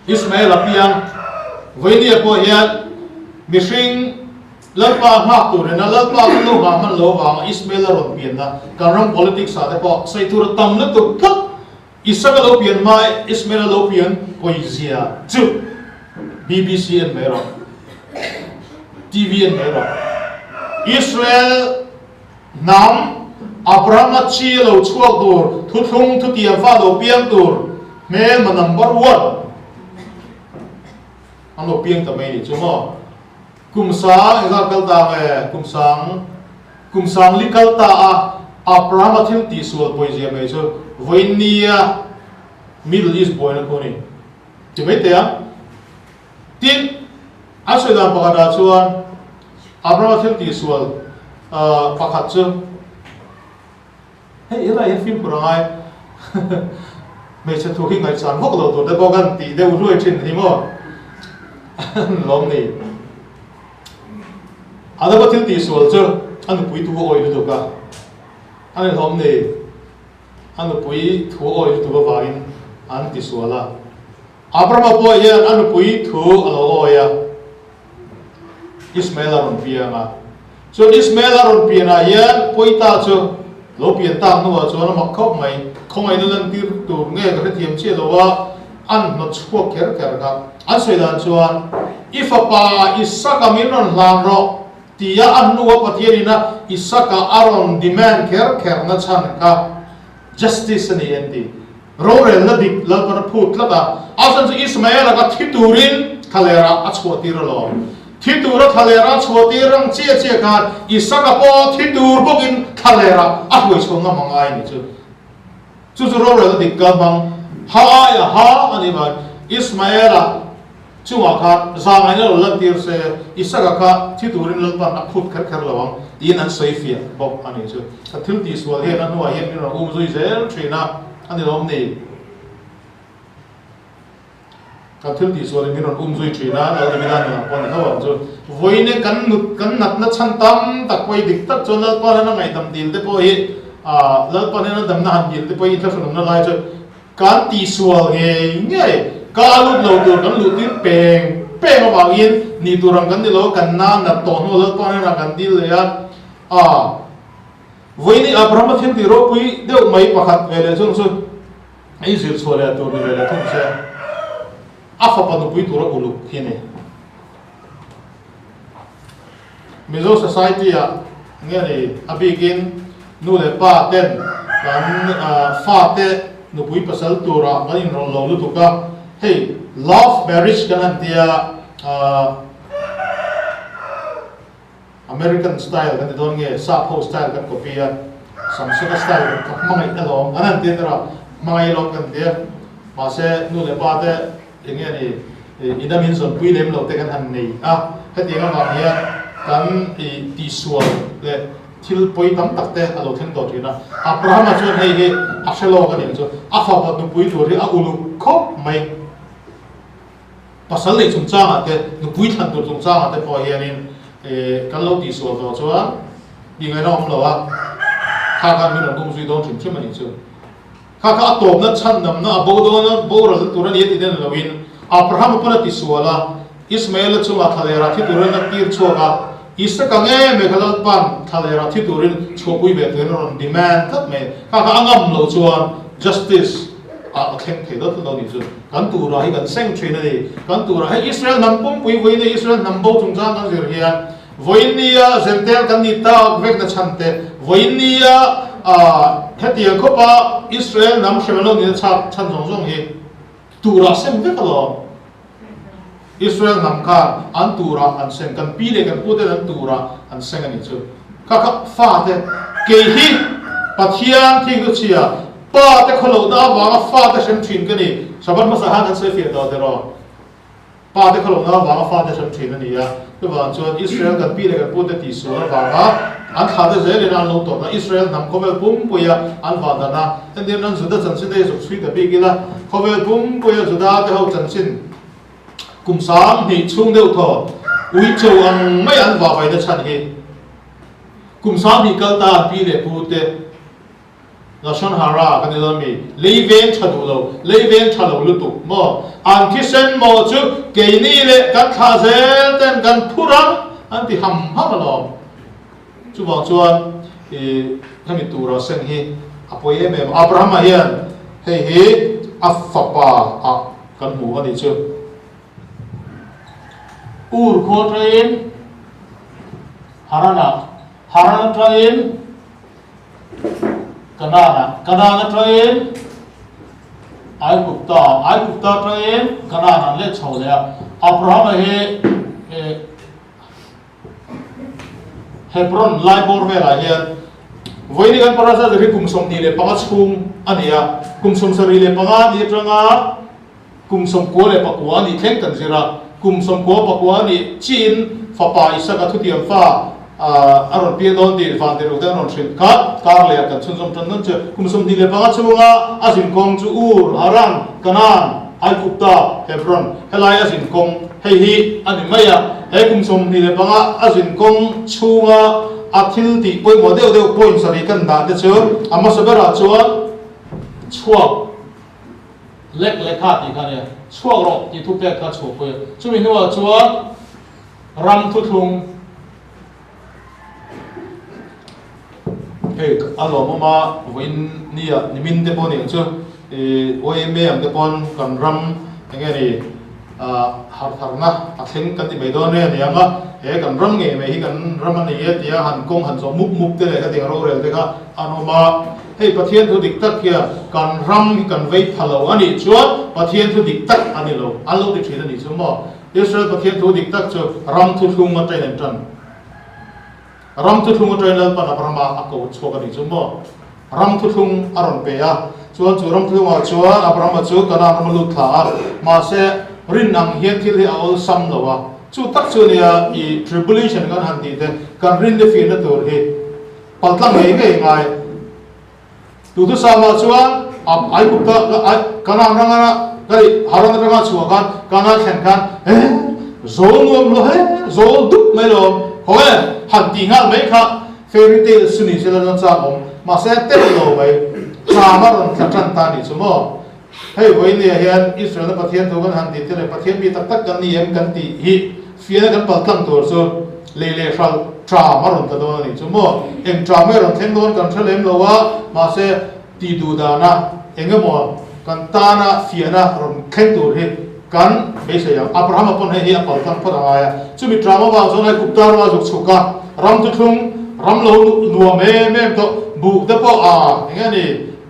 Ismael a piang Vawinia pawh hian mihring Lalpa nghak tur ina Lalpa kan lo nghah hman lo avanga Ismael a rawn pianna kan ram politics ah te pawh sawi tur a tam lutuk tlat. Isaka lo pian hma Ismael a lo pian pawizia chu BBC en mai rawh, TV en mai rawh. Israel hnam Abrahama chi a lo chhuak tur thuthlung thutiang fa lo piang tur hmelma number one an lo piang ta mai ni chu maw? Kum sang engzat kal ta nge? Kum sang kum sang li kal ta a Abraham-a thil tihsual pawizia mai chu vawiin nia Middle East buaina khu a ni. Ti mai teh ang. Tin, an sawi dan pakhatah chuan Abraham-a thil tihsual pakhat chu Hei helai hian fimkhur a ngai. Hmeichhe thu hi ngaihsan vak lo tur te pawh kan tih deuh hluai thin hi maw? Lawm ni. Adama thil tihsual chu a nupui thu a awih lutuk a, a ni hlawm ni. A nupui thu a awih lutuk avangin an tisual a. Abrahama pawh hian a nupui thu a lo awi a, Ismael a rawn piang a. Chuan Ismael a rawn pianah hian Pawita chu lo pian tak hnuah chuan a mak khawp mai, khawngaihna lantir tur nge ka hrethiam chiah lo a, an hnawt chhuak kher kher kha. An sawi dan chuan, I fapa Isaka min rawn hlan rawh tia a hnua Pathian ina Isaka a rawn demand kher kher na chhan kha justice a ni an ti. Rorelna dik Lalpan a phut tlat a, a chhan chu Ismael-a kha thi turin thlalerah a chhuahtir alawm. Thi tura thlalerah a chhuahtir ang chiah chiah khan Isaka pawh thi tur bawkin thlalerah a hruai chhuah ngam a ngai a nih chu. Chu chu rorelna dik kal hmang ha aia ha a nih vang Ismael-a chungah khan zangaihna lo lantir se, Isaka kha thi turin Lalpan a phut kher kher lo ang tiin an sawi fiah bawk a nih chu. Ka thil tihsual hian a hnuah hian min rawn um zui zel thin a, a ni lawm ni? Kan thil tihsual in min rawn um zui thin a, Lal Davida nunah pawh ni tho ang chu. Vawiin kan nut kan natna chhan tam tak pawh hi dik tak chuan Lalpa hian a ngaihdam dil te pawh hi, Lalpa hian a damna han dil te pawh hi inthlahrunawmna lai chu Kan tihsual ngei ngei, ka lut lo tur kan luh tir peng peng avangin nih tur ang kan ni lo, kan na nat tawh hnu Lalpa hnenah kan dil leh a, a Vawiin Abrahama thil tih ropui deuh mai pakhat ve leh chung chu ei zir chhuah leh tur ni ve leh thung se, a fapa nupui tura uluk hi a ni. Mizo society ah nge ni a bikin nu leh pa ten kan fa te nupui pasal turah kan inrawlh lo lutuk a, hei love marriage kan han tia American style kan ti dawn nge sap ho style kan copy a, Samsona style kan ka hmangaih alawm an han tia tara hmangaih alawm kan tia mahse nu leh pa te Eng nge ni, i dam in zawnpui lem lo te kan han nei a, hetiang avang hian kan tihsual leh thil pawi tam tak te a lo thleng tawh thin a. Abrahama chuan hei hi a hre lawk a nih chu, a fapa nupui tur hi a uluk khawp mai. Pasal neih chungchangah te, nupui thlan tur chungchangah te pawh hianin kan lo tihsual tawh chuan tih ngaihna awm lo a, kha khan min rawn um zui dawn hrim hrim a nih chu. Kha kha a tawpna chhandamna a bo dawn a, boral tur a ni a ti den loin Abrahama pawn a ti sual a, Ismaela chungah thlalerah thi turin a tir chhuak a, Isaka nge mai kha Lalpa'n thlalerah thi turin chhuahpui ve turin a rawn demand tlat mai. Kha kha a ngam loh chuan justice ah a thleng thei dawt lo nih chu. Kan turah hi kan seng thin a ni. Kan turah hei Israel hnam pumpui vawiin a Israel hnam bo chungchang kan zir hian Vawiin nia Zentel kan ni tak vekna chhan te, vawiin nia hetiang khawpa Israel hnam hrem an lo nihna chhak chhan zawng zawng hi turah sem vek alawm. Israel hnam khan an turah an seng, kan pi leh kan pu ten an turah an seng a nih chu. Kha kha fa te, kei hi Pathian thing chu chhia, pa te khawlohna avanga fa te hrem thin ka ni, Shabbat hmasa khan kan sawi fiah tawh tiraw? Pa te khalohna avanga fate hrem thin a ni a, chuvang chuan Israel kan pi leh kan pute tihsual avanga an thlah te zelin an lo tawrhna Israel hnam khawvel pumpuia an vandan a, entir nan Juda chanchin te hi zuk chhui ta bik ila, khawvel pumpuia Juda te ho chanchin kum 2000 chhung deuh thaw uicho ang mai an vahvaina chhan hi kum 2000 kal ta an pi leh pute Lashon hara kan ti dawn mi? Lei veng tha duh lo, lei veng tha lo lutuk maw? An thisen maw chu keini leh kan thlah zel ten kan phur ang an ti ham ham alawm. Chuvang chuan i hemi tura seng hi a pawi em em. Abrahama hian hei hi a fapa ah kan hmu a nih chu. Ur khua atangin Haran-ah, Haran atangin Kanaan-ah, Kanaan atangin Aigupta, Aigupta atangin Kanaan an leh chho leh a. Abrahama hi. Hebron lai bawr velah hian vawiin kan parasha zir hi kum 25 chhung a ni a, kum 75 ni atanga kum 99 a nih thleng kan zir a, kum 99 a nih chiin fapa Isaka thutiam fa a rawn piang dawn tih vantirhloh te an rawn hrilh kha kar leh ah kan chhunzawm tan dawn chu. Kum 25 chhunga a zinkawng chu Ur, Haran, Kanaan, Aigupta, Hebron, helai a zinkawng hei hi a ni mai a. He kum 25 a zinkawng chhunga a thil tih pawimawh deuh deuh point sarih kan dah te chu a hmasa berah chuan chhuak lek leh kha tih kha a nia, chhuak rawh tih thupek kha chhuahpui a. Chumi hnuah chuan ram thuthlung Hei a lawmawm a, vawiin nia nimin te pawh aniang chu ih YMA ang te pawn kan ram eng nge ni ah harhtharna a thleng kan ti mai dawn e aniang a, he kan ram ngei mai hi kan ram a ni e tia han kawng han zawh mup mup te leh khatiang rorel te kha an awm a. Hei Pathian thu dik tak hian kan ram hi kan vei pha lo a nih chuan Pathian thu dik tak a ni lo an lo ti thin a nih chu maw? Israel Pathian thu dik tak chu ram thuthlung atangin an tan. Ram thuthlung atangin Lalpan Abrahama a ko chhuak a nih chu maw? Ram thuthlung a rawn pe a, chuan chu ram thuthlungah chuan Abrahama chu Kanaan ram a lut thla a, mahse rin ang hian thil hi a awlsam lo a. Chu tak chu nia i tribulation kan han tih te, kan rinna fiahna tur hi paltlang ngei ngei ngai. Duhthusama chuan Aigupta Kanaan ranga ka nih Haran atanga chhuah khan Kanaan thlen khan he zawl nuam lo he zawl dup mai lo haw e han tih nghal mai kha fairy tale chu ni sela chuan chak awm mahse tel lo mai cham a rawn tla tan ta nih chu maw hei vawinia hian Israel-a Pathian thu kan han tih te leh Pathian mi tak tak kan ni em kan tih hi Fiana kan pal tlang tur chu lei leh hralh ṭam a rawn tla dawn a nih chu maw? Eng ṭam nge rawn thleng dawn kan hre lem lo a, mahse tih duh dana eng emaw kan tana fiana rawn thleng tur hi kan beisei ang. Abrahama pawn hei hi a pal tlang phawt a ngai a, chumi ṭam avang chuan Aigupta rama zuk chhuk a, ram thuthlung, ram lo nuam em em tawh, buh te pawh a eng nge ni,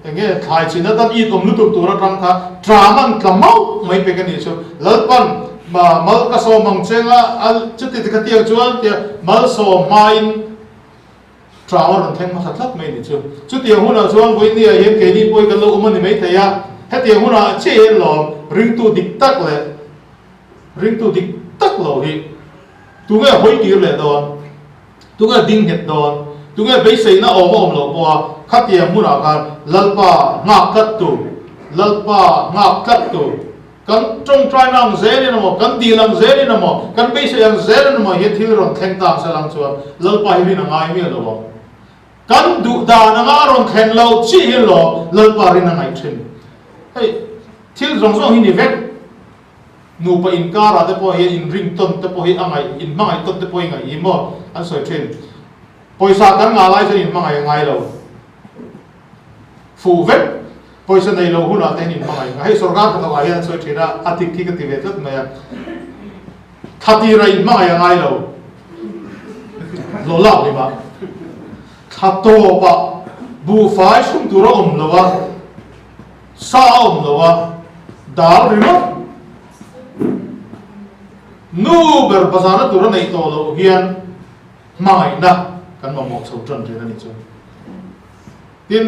eng nge thlai chin atan it awm lutuk tur atang kha ṭam an tla mauh mai pek a nih chu. Lalpan Ma mal ka sawm ang che nga a chuti ti khatiang chuan tia mal sawm hmain ṭam a rawn thleng hmasa tlat mai ni chu. Chutiang hunah chuan vawinia hian keini pawhin kan lo awm a ni maithei a, hetiang hunah chiah hian lawm ringtu dik tak leh ringtu dik tak lo hi tunge hawi kir leh dawn, tunge ding nghet dawn, tunge beiseina awm a awm loh pawha khatiang hmunah khan Lalpa nghak tlat tur, Lalpa nghak tlat tur. Kan tawngtaina ang zelin emaw, kan dil ang zelin emaw, kan beisei ang zelin emaw hian thil rawn thleng ta ang se lang chuan Lalpa hi rin a ngai miah lo ang. Kan duh dan anga a rawn thlen lo chiah hi lawm Lalpa rin a ngaih thin. Hei thil zawng zawng hi ni vek. Nupa inkarah te pawh hian inring tawn te pawh hi a ngaih, inhmangaih tawn te pawh hi ngaih hi maw an sawi thin. Pawisa kan ngah lai chuan inhmangaih a ngai lo. Fuh vek. Pawisa nei lo hunah te hian inhmangaih nga. Hei sorkar hnathawkah hian an sawi thin a, a dik hi ka ti ve tlat mai a. Thla tira inhmangaih a ngai lo. Hlawh lak lim a. Thla tawpah buhfai hrum tur a awm lo a, sa a awm lo a, dal ringawt nu ber bazarna tur a neih tawh loh hian hmangaihna kan mamawh chho tan thin a nih chu. Tin,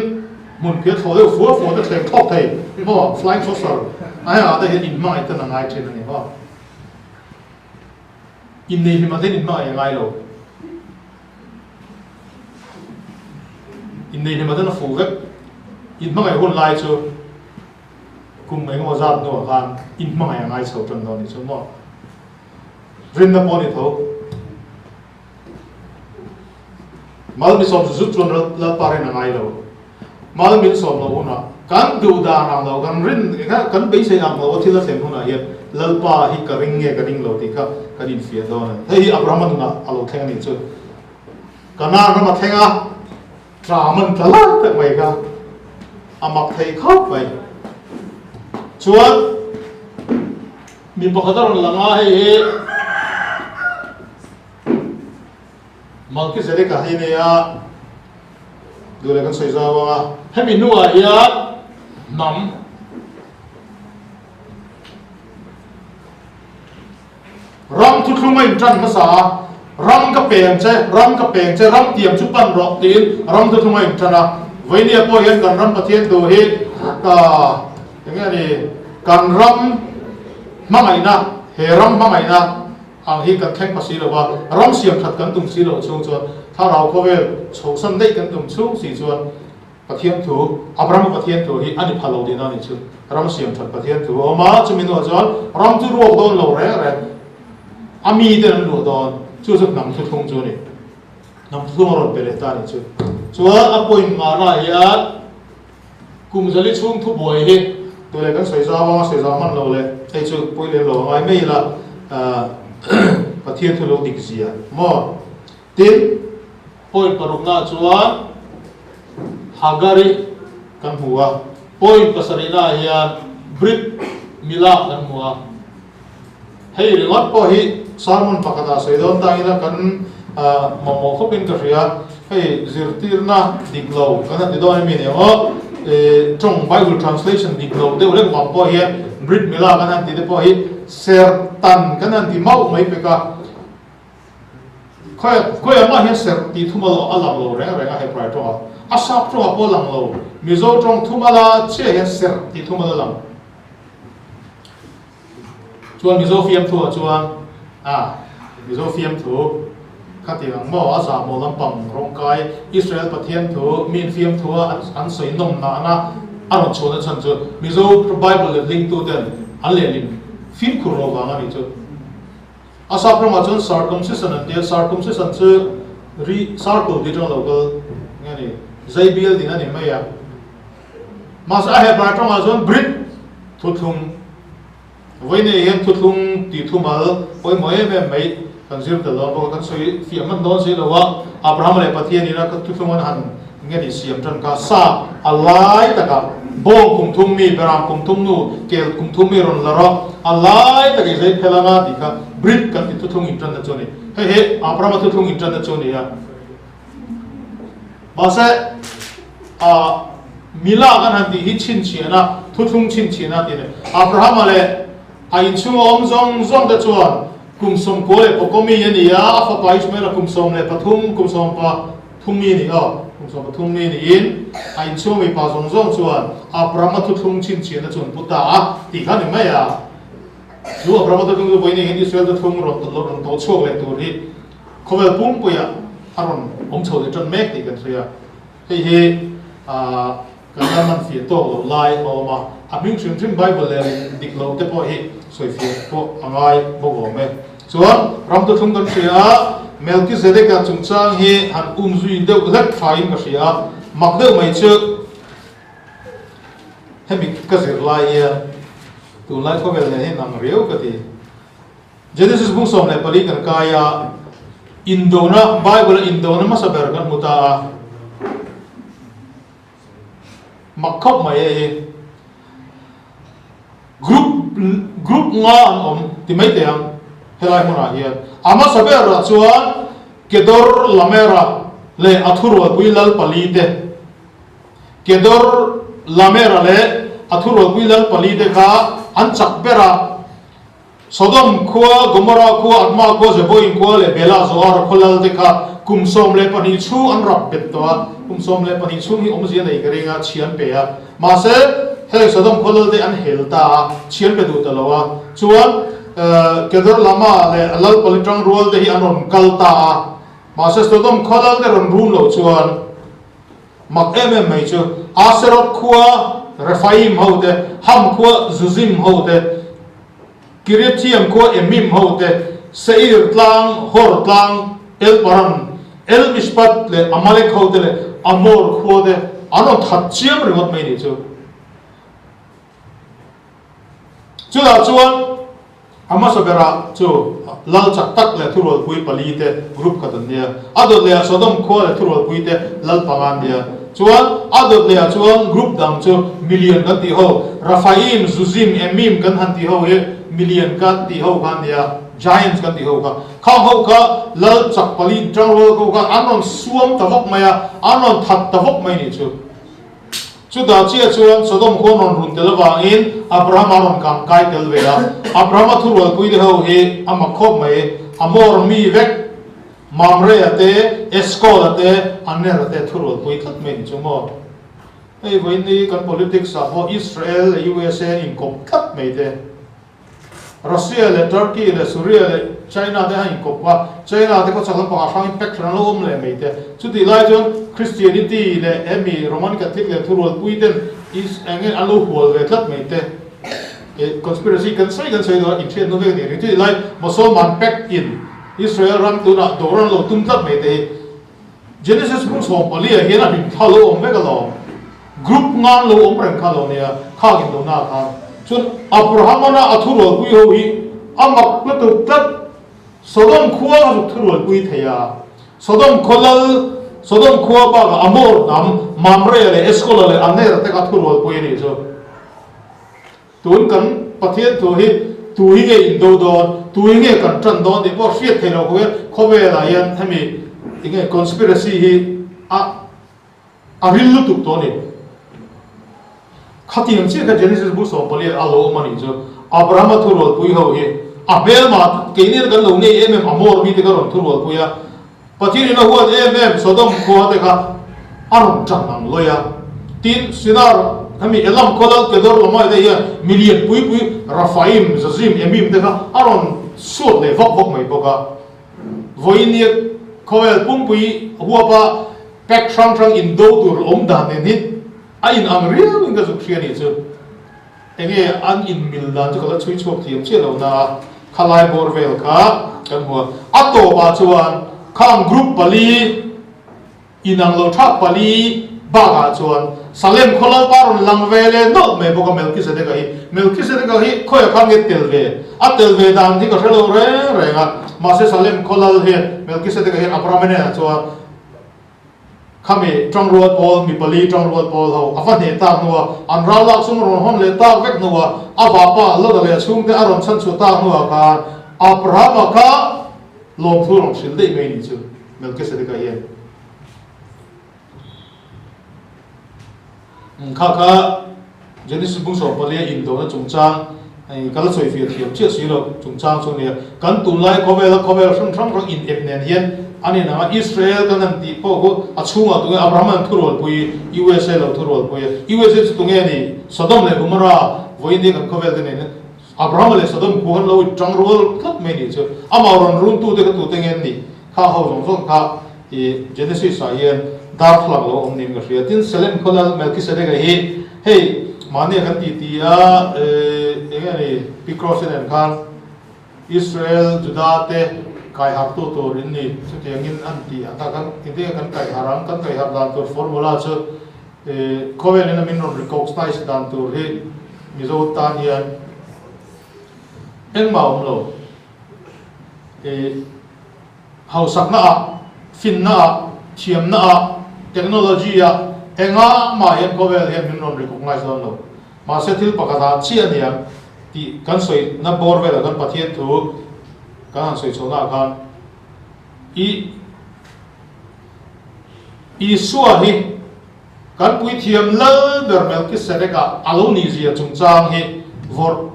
hmun phiah thlawh deuh fua fua te thleng thlawk thei maw, flying saucer, a hengah te hian inhmangaih ten a ngai thin a ni maw. Innei hlim ah te hian inhmangaih a ngai lo. Innei hlim ah ten a fuh vek. Inhmangaih hun lai chu kum engemaw zat hnuah khan inhmangaih a ngai chho tan dawn a ni chu maw. Rinna pawh a ni tho. Mal mi sawm zut chuan Lalpa rin a ngai lo. Mal min sawm loh hunah kan duh dan ang lo, kan rin kan beisei ang lo a thil a thlen hunah hian Lalpa hi ka ring nge ka ring lo tih kha kan infiah dawn a ni. Hei hi Abrahama nunah a lo thleng a nih chu. Kanaan ram a thleng a, tram an tla lai tak mai kha a mak thei khawp mai. Chuan mi pakhat a rawn lang a, hei hi Malkizedeka hi nia duh leh kan sawi zau ang a. Hemi hnuah hian hnam ram thuthlung a intan hmasa a. Ram ka pe ang che, ram ka pe ang che, ram tiam chu pan rawh tiin ram thuthlung a inṭan a. Vainia pawh hian kan ram Pathian thu hi ka eng nge ni, kan ram hmangaihna, he ram hmangaihna ang hi kan thleng pha si lo va, ram siam that kan tum si loh chhung chuan thlarau khawvel chhohsan daih kan tum chhung si chuan Pathian thu, Abrahama Pathian thu hi a ni pha lo tihna a nih chu. Ram siam that Pathian thu a awm a, chumi hnuah chuan ram chu ruak dawn lo reng reng, a miten an luah dawn, chu chu hnam thuthlung chu a ni. Hnam thuthlung a rawn pe leh ta a nih chu. Chuan a point ngahnaah hian kum zali chhung thubuai hi tule kan sawi zau anga sawi zau hman lo leh hei chu pawi lem lo a ngai mai ila, Pathian thu lo dik zia maw? Tin, point paruknaah chuan Hagari kan hmu a, point pasarihnaah hian Brit Mila kan hmu a. Hei ringawt pawh hi sermon pakhatah sawi dawn tang ila kan mamawh khawpin ka hria. Hei zirtirna dik lo kan han ti dawn emi ni ang aw, tawng Bible translation dik lo deuh hlek vang pawh hian Brit Mila kan han ti te pawh hi sertan kan han ti mauh mai pek a. Khawiah mah hian serh tih thumal a lang lo reng reng a Hebrai tawngah. A sap tawngah pawh a lang lo. Mizo tawng thumala chiah hian serh tih thumal a lang. Chuan Mizo fiamthuah chuan a Mizo fiamthu khati ang maw a zahmawh lampang rawngkai Israel Pathian thu min fiamthua an sawi nawm nahna a rawn chhuahna chhan chu Mizo Bible letlingtuten an lehlin fimkhur lo vang a nih chu. A sap ramah chuan circumcision an ti a, circumcision chu ri circle tih atanga lo kal nge ni, zai bial din a ni mai a. Mahse a Hebrai tawngah chuan brit thuthlung, vawiinei hian thuthlung tih thumal pawimawh em em mai kan zir tel dawn bawk a, kan sawi fiah hman dawn si lo a, Abrahama leh Pathian ina thuthlung an han Nge ni siam tan kha sa a lai takah bawng kum thum mi, beram kum thum nu, kel kum thum mi rawn la rawh, a lai tak i zei phel anga tih kha Brit kan ti thuthlung intanna chu a ni. Hei hi Abrahama thuthlung intanna chu a ni a. Mahse, a mila kan han tih hi chhinchhiahna, thuthlung chhinchhiahna tih a ni. Abrahama leh a inchhunga awm zawng zawng te chuan kum 98 mi a ni a, a fapa Ishmaela kum 13, kum sawmpa, Thum mi ni aw, kum 13 mi niin a inchhung mipa zawng zawng chuan Abrahama thuthlung chhinchhiahna chu an pu ta a tih kha ni mai a. Chu Abrahama thuthlung chu vawiin hian Israel thuthlung rawn rawn tawh chhuak leh tur hi khawvel pumpuiah a rawn awm chho leh tan mek tih kan sawi a. Hei hi kan la man fiah tawk loh lai a awm a, a hming hrim hrim Bible leh dik loh te pawh hi sawi fiah pawh a ngai bawk awm e. Chuan ram thuthlung kan hria a, Melchizedek-a chungchang hi han um zui deuh hlek thain ka hria a, mak deuh mai chu hemi ka zir lai hian tunlai khawvel nen hian ang riau ka ti. Genesis bung 14 kan kai a, indona, Bible-a indona hmasa ber kan hmu ta a, Mak khawp mai hei hi. Group group nga an awm ti mai teh ang helai hmunah hian. A hmasa berah chuan Kedor Lamera leh a thurualpui lal pali te Kedor Lamera leh a thurualpui lal pali te kha an chak ber a. Sodom khua, Gomorrah khua, Admah khua, Zeboim khua leh Bela, Zoar khaw lal te kha kum 12 chhung an rap bet tawh a, kum 12 chhung hi awmzia nei ka ring a, chhi an pe a. Mahse, heng Sodom khaw lal te an hel ta a, chhi an pe duh ta lo a. Chuan, Kedorlama leh a lal pali tangrual te hi an rawn kal ta a. Mahse, Sodom khaw lal te rawn rum loh chuan, Mak em em mai chu Aseroth khua Rephaim ho te, Ham khua Zuzim ho te, Kiriathiam khua Emim ho te, Seir tlang, Hor tlang, El Paran, El Mishpat leh Amalek ho te leh Amor khua te an rawn that chiam ringawt mai nih chu. Chutah chuan a hmasa berah chu lal chak tak leh thurualpui pali te group khat an nia. A dawt lehah Sodom khua leh thurualpui te lal panga an nia. Chuan a dawt lehah chuan group dang chu milian kan tih ho, Raphaim, Zuzim, Emim kan han tih ho hi milian kan tih ho kha an nia, giants kan tih ho kha. Khang ho kha lal chak pali tangrual ho kha an rawn suam ta vak mai a, an rawn that ta vak mai nih chu. Chutah chiah chuan Sodom khuan rawn run tel avangin Abrahama rawn kang kai tel ve a. Abrahama thurualpui te ho hi a mak khawp mai, a mawr mi vek. Mamre-a te, Eskol-a te, Aner-a te thurualpui tlat mai ni chu maw? Hei vawiin kan politics ah pawh Israel leh USA an inkawp tlat mai te. Russia leh Turkey leh Suria leh China te an inkawp a, China te khawchhak lampangah hrang impact hran an lo awm leh mai te. Chutih lai chuan Christianity leh hemi Roman Catholic leh thurualpui ten is eng nge an lo hual ve tlat mai te. Eh conspiracy kan sawi kan sawi dawn a inhriat hnu vek a nih ring. Chutih lai Mosolman pact in Israel ram tunah dawr an lo tum tlat mai te hi Genesis bung 14 ah hian a hlim thla lo awm vek alawm. Group ngan lo awm reng kha lo nia, khang in dona khan. Chuan Abrahamana a thurualpui ho hi a mak lutuk tlat. Sodom khua a zuk thurualpui thei a. Sodom khua lal, Sodom khua bakah Amor hnam, Mamre leh Eskola leh Aner te kha thurualpui a nih chu. Tun kan Pathian thu hi tu hi nge indo dawn, tu hi nge kan tan dawn tih pawh hriat thei lo khawp hian khawvelah hian hemi enge conspiracy hi a a ril lutuk tawh a ni. Khatiang chiah kha Genesis bu 14 a lo awm a nih chu Abrahama thurualpui ho hi a hmelma keini kan lo ngei em em Amor mite ka rawn thurualpui a, Pathianin a huat em em Sodom khua te kha a rawn ṭang ang lawi a. Tin, Sinar, hemi Elam khua lal Kedorlaomai te hian milian pui pui Rafaim, Zazim, Emim te kha a rawn suat leh vak vak mai bawk a. Vawiin khawvel pumpui huapa pack hrang hrang indo tur awm dan nen hi a inang riauin ka zuk hria nih chu. Enge an inmil dan chu ka la chhui chhuak thiam chiah lo na a, khalai bawr vel kha kan hmu a. A tawpah chuan khang group pali inang lo thak pali bakah chuan Salem khaw Lalpa rawn lang ve leh nawlh mai bawk a Melchizedek-a hi. Melchizedek-a hi khawiah khan nge tel ve? A tel ve dan hi ka hre lo reng reng a, mahse Salem khaw Lal hian Melchizedek-a hian Abraham-a hnenah chuan, Khami tangrual pawl, mi pali tangrual pawl ho a va hneh tak hnua, an ral lak chung rawn hawn leh tak vek hnua, a vapa Lota leh a chhungte a rawn chhan chhuah tak hnuah khan Abrahama kha lawmthu rawn hrilh daih mai nih chu Melkisedeka hian. Kha kha Genesis bung 14 a indona chungchang ka la sawi fiah thiam chiah si lo chungchang chu nia. Kan tunlai khawvela khawvel hrang hrang hrang in ep nen hian an inang a, Israel kan han tih pawh khu a chhungah tunge Abraham an thurualpui, USA lo thurualpui a, USA chu tunge ni Sodom leh Gomorrah vawiin hi kan khawvel te nen hian Abraham leh Sodom khu han lo inṭang rual tlat mai nih chu amah rawn runtute kha tute nge an nih? Kha ho zawng zawng kha i Genesis ah hian darthlalang lo awm niin ka hria. Tin, Salem khaw lal Melchisedek-a hi hei mahnia kan ti ti a, eng nge ni, Pi Cross-i nen khan Israel, Juda te kaihartu tur in ni, chutiangin an ti a, kan engtin nge kan kaihharh ang, kan kaihharh dan tur formula chu khawvelin a min rawn recognize dan tur hi Mizo tan hian engmah a awm lo. Hausakna ah, finna ah, thiamna ah, technology ah enga mah hian khawvel hian min rawn recognize dawn lo. Mahse thil pakhat ah chiah a niang tih kan sawi na bawr velah khan Pathian thu kan han sawi chhohna ah khan i Isua hi kan puithiam lal ber Melkisedek ah a lo nih zia chungchang hi vawrh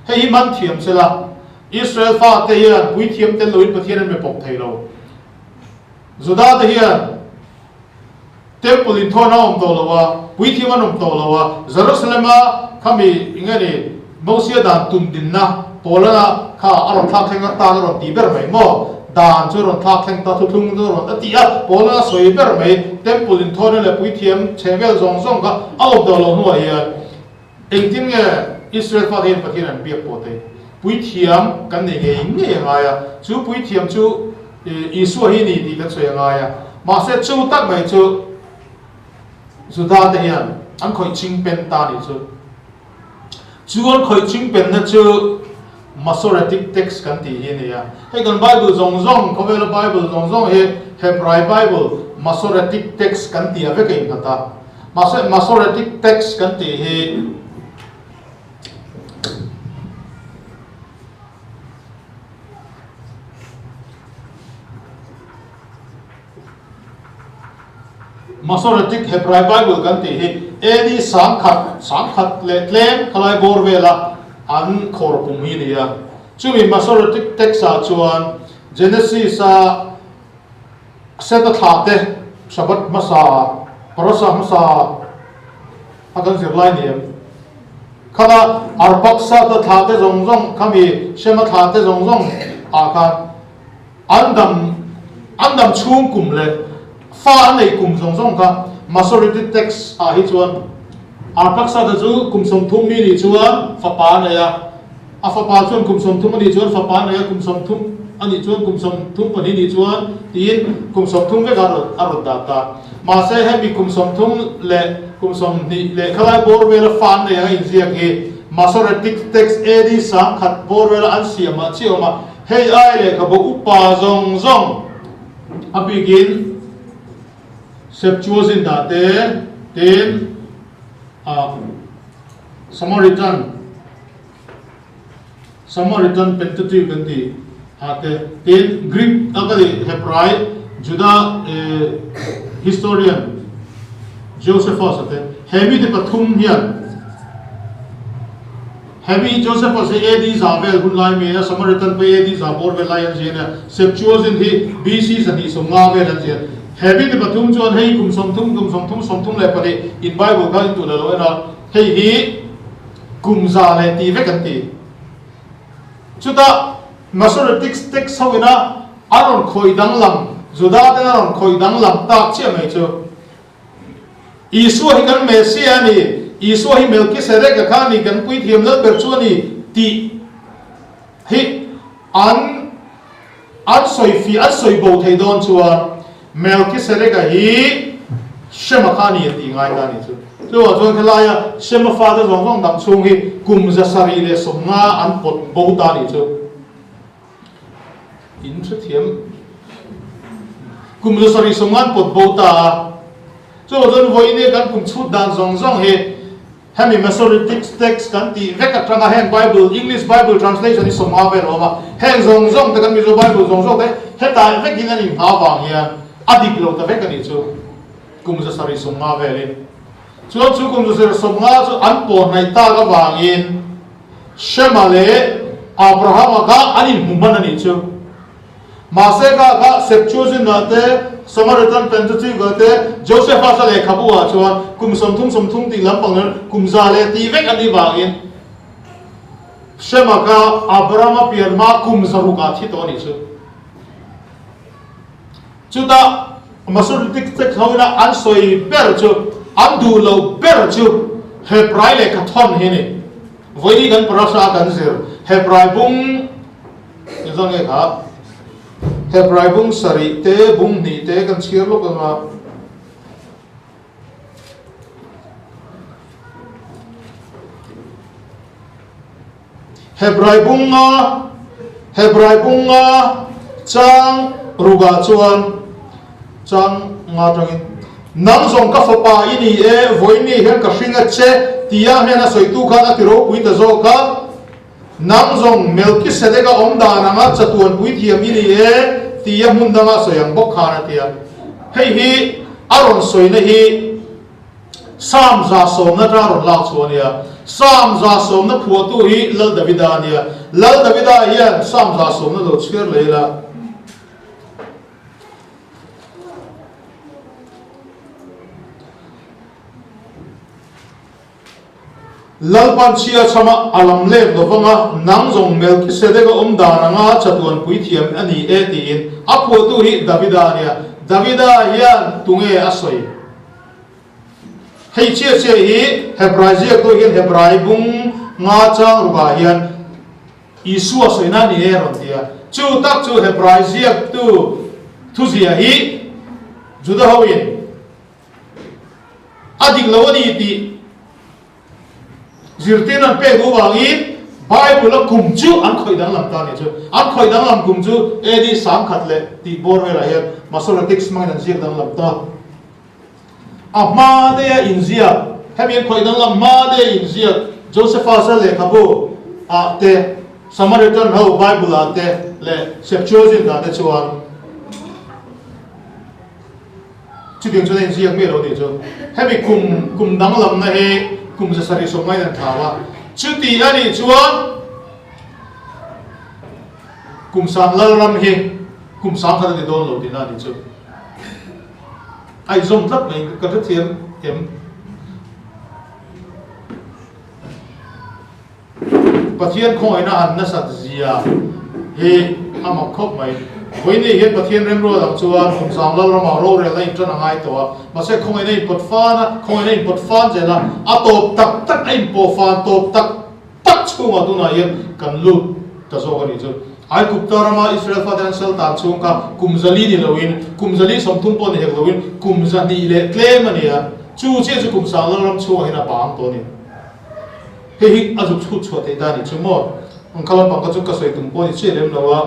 Hei hi man thiam se la, Israel fate hian puithiam tel loin Pathian an be pawp thei lo. Juda te hian Temple inthawn a awm tawh lo a, puithiam an awm tawh lo a, Jerusalem-a khami eng nge ni Mosia dan tum dinna Paulana kha a rawn thlak thleng atan a rawn ti ber mai maw? Dan chu a rawn thlak thleng ta, thuthlung chu a rawn a ti a, Paulana sawi ber mai Temple inthawna leh puithiam chhehvel zawng zawng kha a awm tawh lo hnuah hian Engtin nge Israel fate hian Pathian an biak pawh thei? Puithiam kan nei ngei ngei a ngai a, chu puithiam chu Isua hi ni tih kan sawi a ngai a. Mahse chu tak mai chu Juda te hian an khawih ching pen ta nih chu. Chu an khawih ching penna chu Masoretic text kan tih hi a ni a. Hei kan Bible zawng zawng, khawvela Bible zawng zawng hi Hebrai Bible Masoretic text kan tih a vek a innghat a. Mahse Masoretic text kan tih hi Masoretic Hebrai Bible kan tih hi AD 1000, 1000 leh tlem khalai bawr vela an khawr pum hi a ni a. Chumi Masoretic text ah chuan. Genesis-a Seta thlah te, Shabbat hmasa, Parasha hmasa a kan zirlai ni em? Khata Arpaksada thlah te zawng zawng, khami Shema thlah te zawng zawng ah khan an dam an dam chhung kum leh fa an neih kum zawng zawng kha Masoretic text ah hi chuan Arpaksada chu kum 30 mi nih chuan fapa a nei a, A fapa chuan kum 30 a nih chuan fapa a nei a, kum 30 a nih chuan kum 32 nih chuan tiin kum 30 vek a rawn a rawn dah ta. Mahse hemi kum 30 leh kum 20 leh khalai bawr vela fa an nei anga inziak hi Masoretic Text AD 1000 bawr vela an siam ah chiah awm a, hei ai lehkhabu upa zawng zawng a bikin Septuagint ah te tin ah Samaritan Samaritan Pentateuch an tih ah te, tin Greek a ka tih Hebrai Juda historian Josephus a te, he mite pathum hian hemi Josephus hi AD za vel hun lai mi a, Samaritan pawh AD za bawr vel lai an zian a, Septuagint hi BC 250 vel an zian. He mite pathum chuan hei kum 30, kum 30, 32 in Bible kha in tuh leh lo en a, Hei hi kum za leh tih vek an ti. Chutah Masoretic text ho ina an rawn khawih danglam, Juda ten an rawn khawih danglam tak chiah mai chu Isua hi kan Messiah a ni, Isua hi Melkisedek-a kha a ni, kan puithiam lal ber chu a ni tih hi an an sawi fih, an sawi bo thei dawn chuan Melkisedek-a hi Shema kha a ni a tih ngai ta a nih chu. Chuvang chuan khelaia Shema fate zawng zawng dang chhung hi kum 750 an pawt bo ta a nih chu. In hrethiam kum 750 an pawt bo ta a. Chuvang chuan vawiin kan kum chhut dan zawng zawng hi Hemi Masoretic Text kan tih vek atanga heng Bible, English Bible translation hi 50 vel a awm a, heng zawng zawng te kan Mizo Bible zawng zawng te hetah vekin an inhma vang hian a dik lo ta vek a nih chu kum 750 velin. Chuan chu kum 750 chu an pawh hnaih tak avangin Shema leh Abrahama kha an inhmu hman a nih chu. Mahse kha kha Septuagint-ah te, Samaritan Pentateuch-ah te, Josephus-a lehkhabu-ah chuan kum 30 30 tih lampang hian kum za leh tih vek a nih vangin Shema kha Abraham-a pian hma kum zarukah thi tawh a nih chu. Chutah Masoretic text hoina an sawi ber chu, an duh loh ber chu Hebrai lehkha thawn hi a ni. Vawiin kan parasha kan zir Hebrai bung Engzah nge kha? Hebrai bung sarih te, bung hnih te kan chhiar lawk ang a. Hebrai bung nga, Hebrai bung nga chang rukah chuan chang nga tangin, Nang zawng ka fapa i ni e, vawiin hian ka hring a che, tia hnen a sawitu khan a ti ropui ta zawk a. Nang zawng Melkisedek a awm dan anga chatuan puithiam i ni e, tia hmun danga sawi ang bawk khan a ti a. Hei hi a rawn sawina hi Psalm 110 atanga rawn lak chhuah a nia. Psalm 110 phuahtu hi Lal Davida a nia. Lal Davida hian Psalm 110 lo chhiar leh ila. Lalpan chhia chhama a lam let lo vang a, nang zawng Melkisedek a awm dan anga chatuan puithiam a ni e tiin a phuahtu hi Davida a nia. Davida hian tunge a sawi? Hei chiah chiah hi Hebrai ziaktu hian Hebrai bung nga chang rukah hian Isua sawina a ni e a rawn ti a. Chu tak chu Hebrai ziaktu thuzia hi Juda hoin A dik lo a ni tih zirtirna an pek duh vangin Bible-a kum chu an khawih danglam ta a nih chu. An khawih danglam kum chu AD 1000 leh tih bawr velah hian Masoretics hmangin an ziak danglam ta. A hma deuha inziak, hemi an khawih danglam hma deuha inziak Josephus-a lehkhabu ah te, Samaritan ho Bible ah te leh Septuagint ah te chuan, Chutiang chuan a inziak miah lo tih chu hemi kum kum danglamna hi kum 750 in an thlau a, chuti a nih chuan kum sang lalram hi. Kum 10,000 a ni dawn lo tihna a nih chu. A inzawm tlat mai, ka hrethiam em? Pathian khawngaihna han nasat zia hi a mak khawp mai. Vawiini hian Pathian remruat ang chuan kum sang Lalramah rorelna inṭan a ngai tawh a, mahse khawngaihna inpawt fan a, khawngaihna inpawt fan zel a, a tawp tak tak a inpawh fan tawp tak tak chhungah tunah hian kan lut ta zawk a nih chu. Aigupta rama Israel fate an sal tan chhung kha kum 400 ni loin, kum 430 pawh ni hek loin kum 200 leh tlem a ni a, chu chiah chu kum sang Lalram chhungah hian a bang tawh a ni. Hei hi a zuk chhut chhuah theih dan nih chu maw? Ang kha lampang kha chu ka sawi tum pawh ni chiah lem lo a,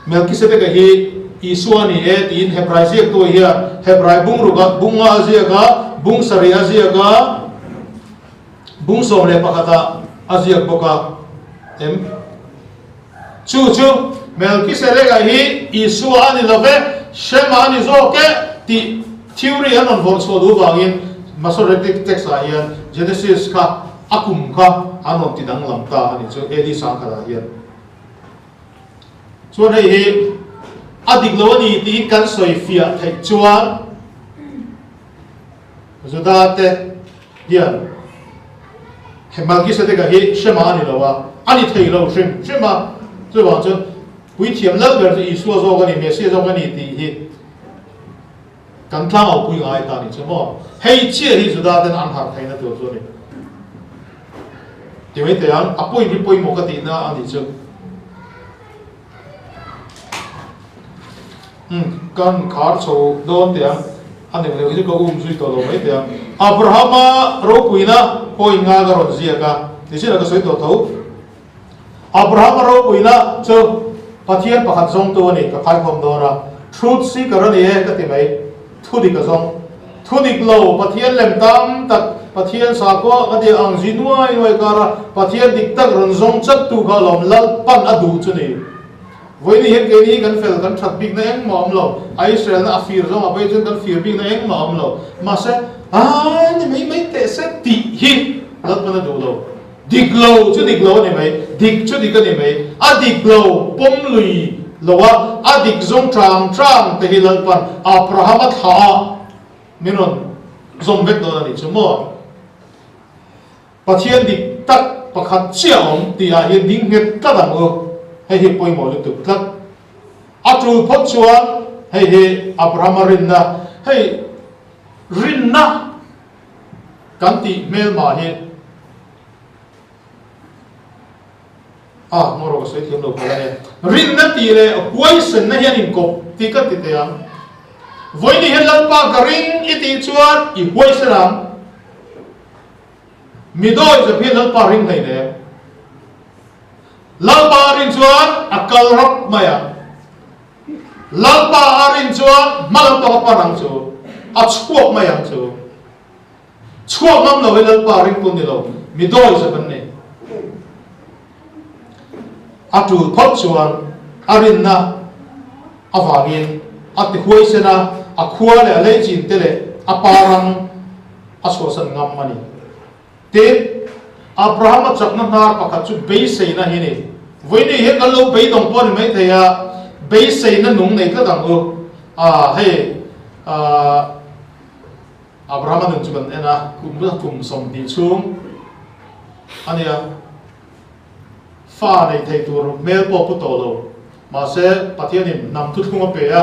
Melkisedeka hi Isua a ni e tiin Hebrai ziaktu hian Hebrai bung ruk bung nga a ziak a, bung sarih a ziak a, bung 11 ah a ziak bawk a, em? Chu chu Melkisedeka hi Isua a ni lo ve, Shema a ni zawk e tih theory an rawn vawrh chhuah duh vangin Masoretic text ah hian Genesis kha a kum kha an rawn ti danglam ta a nih chu AD 1000 ah hian. Chuan hei hi a dik lo a ni tiin kan sawi fiah theih chuan Juda te hian he Melkisedeka hi Shema a ni lo a, a ni thei lo hrim hrim a, chuvang chuan Puithiam lal ber chu Isua zawk a ni, Messiah zawk a ni tih hi kan tlangau pui ngai ta a nih chu maw? Hei chiah hi Juda ten an harh theihna tur chu a ni. Ti mai teh ang, a point hi pawimawh ka tihna a nih chu. Umm, kan khar chho dawn teh ang, a nek leh hi chu ka um zui tawh lo mai teh ang. Abrahama ropuina point nga ka rawn ziak a, nichinah ka sawi tawh tho. Abrahama ropuina chu Pathian pakhat zawngtu a ni, ka khaikhawm dawn a, truth seeker a ni e ka ti mai, thu dik a zawng. Thu dik lo, Pathian lem tam tak, Pathian sakhua ka tih ang zi nuai nuai kara Pathian dik tak rawn zawng chattu kha alawm Lalpan a duh chu ni. Vawiini hian keini hi kan fel, kan that bikna engmah a awm lo. A Israelna a fir zawng a phei chuan kan fir bikna engmah a awm lo. Mahse, Ai ni mai mai teh se tih hi Lalpan a duh lo. Dik lo chu dik lo a ni mai, dik chu dik a ni mai. A dik lo pawm lui lo a, a dik zawng tang tang te hi Lalpan Abrahama thlah ah min rawn zawm vek dawn a nih chu maw? Pathian dik tak pakhat chiah awm tih ah hian ding nghet tlat ang u, hei hi pawimawh lutuk tlat. A tul phawt chuan hei hi Abrahama rinna, hei rinna kan tih hmelmah hi a maw rawh ka sawi thiam lo phal a ni. Rinna tih leh huaisenna hian inkawp tih ka ti teh ang. Vawiini hian Lalpa ka ring i tih chuan i huaisen ang. Mi dawi zep hian Lalpa ring hlei nem. Lalpa a rin chuan a kal rap mai ang. Lalpa a rin chuan hma lam pang a pan ang chu, a chhuak mai ang chu. Chhuak ngam lo hi Lalpa ring tu ni lo, mi dawi zep an ni. A tul phawt chuan a rinna avangin a ti huaisen a, a khua leh a leichin te leh a pa ram a chhuahsan ngam a ni. Tin, Abrahama chakna hnar pakhat chu beiseina hi a ni. Vawiini hian kan lo beidawng pawh a ni maithei a, beiseina nung nei tlat ang u. Ah, hei, ah, Abrahama nun chu kan en a, kum kum 20 chhung a nia. Fa nei thei tur hmel pawh pu tawh lo. Mahse, Pathianin hnam thuthlung a pe a,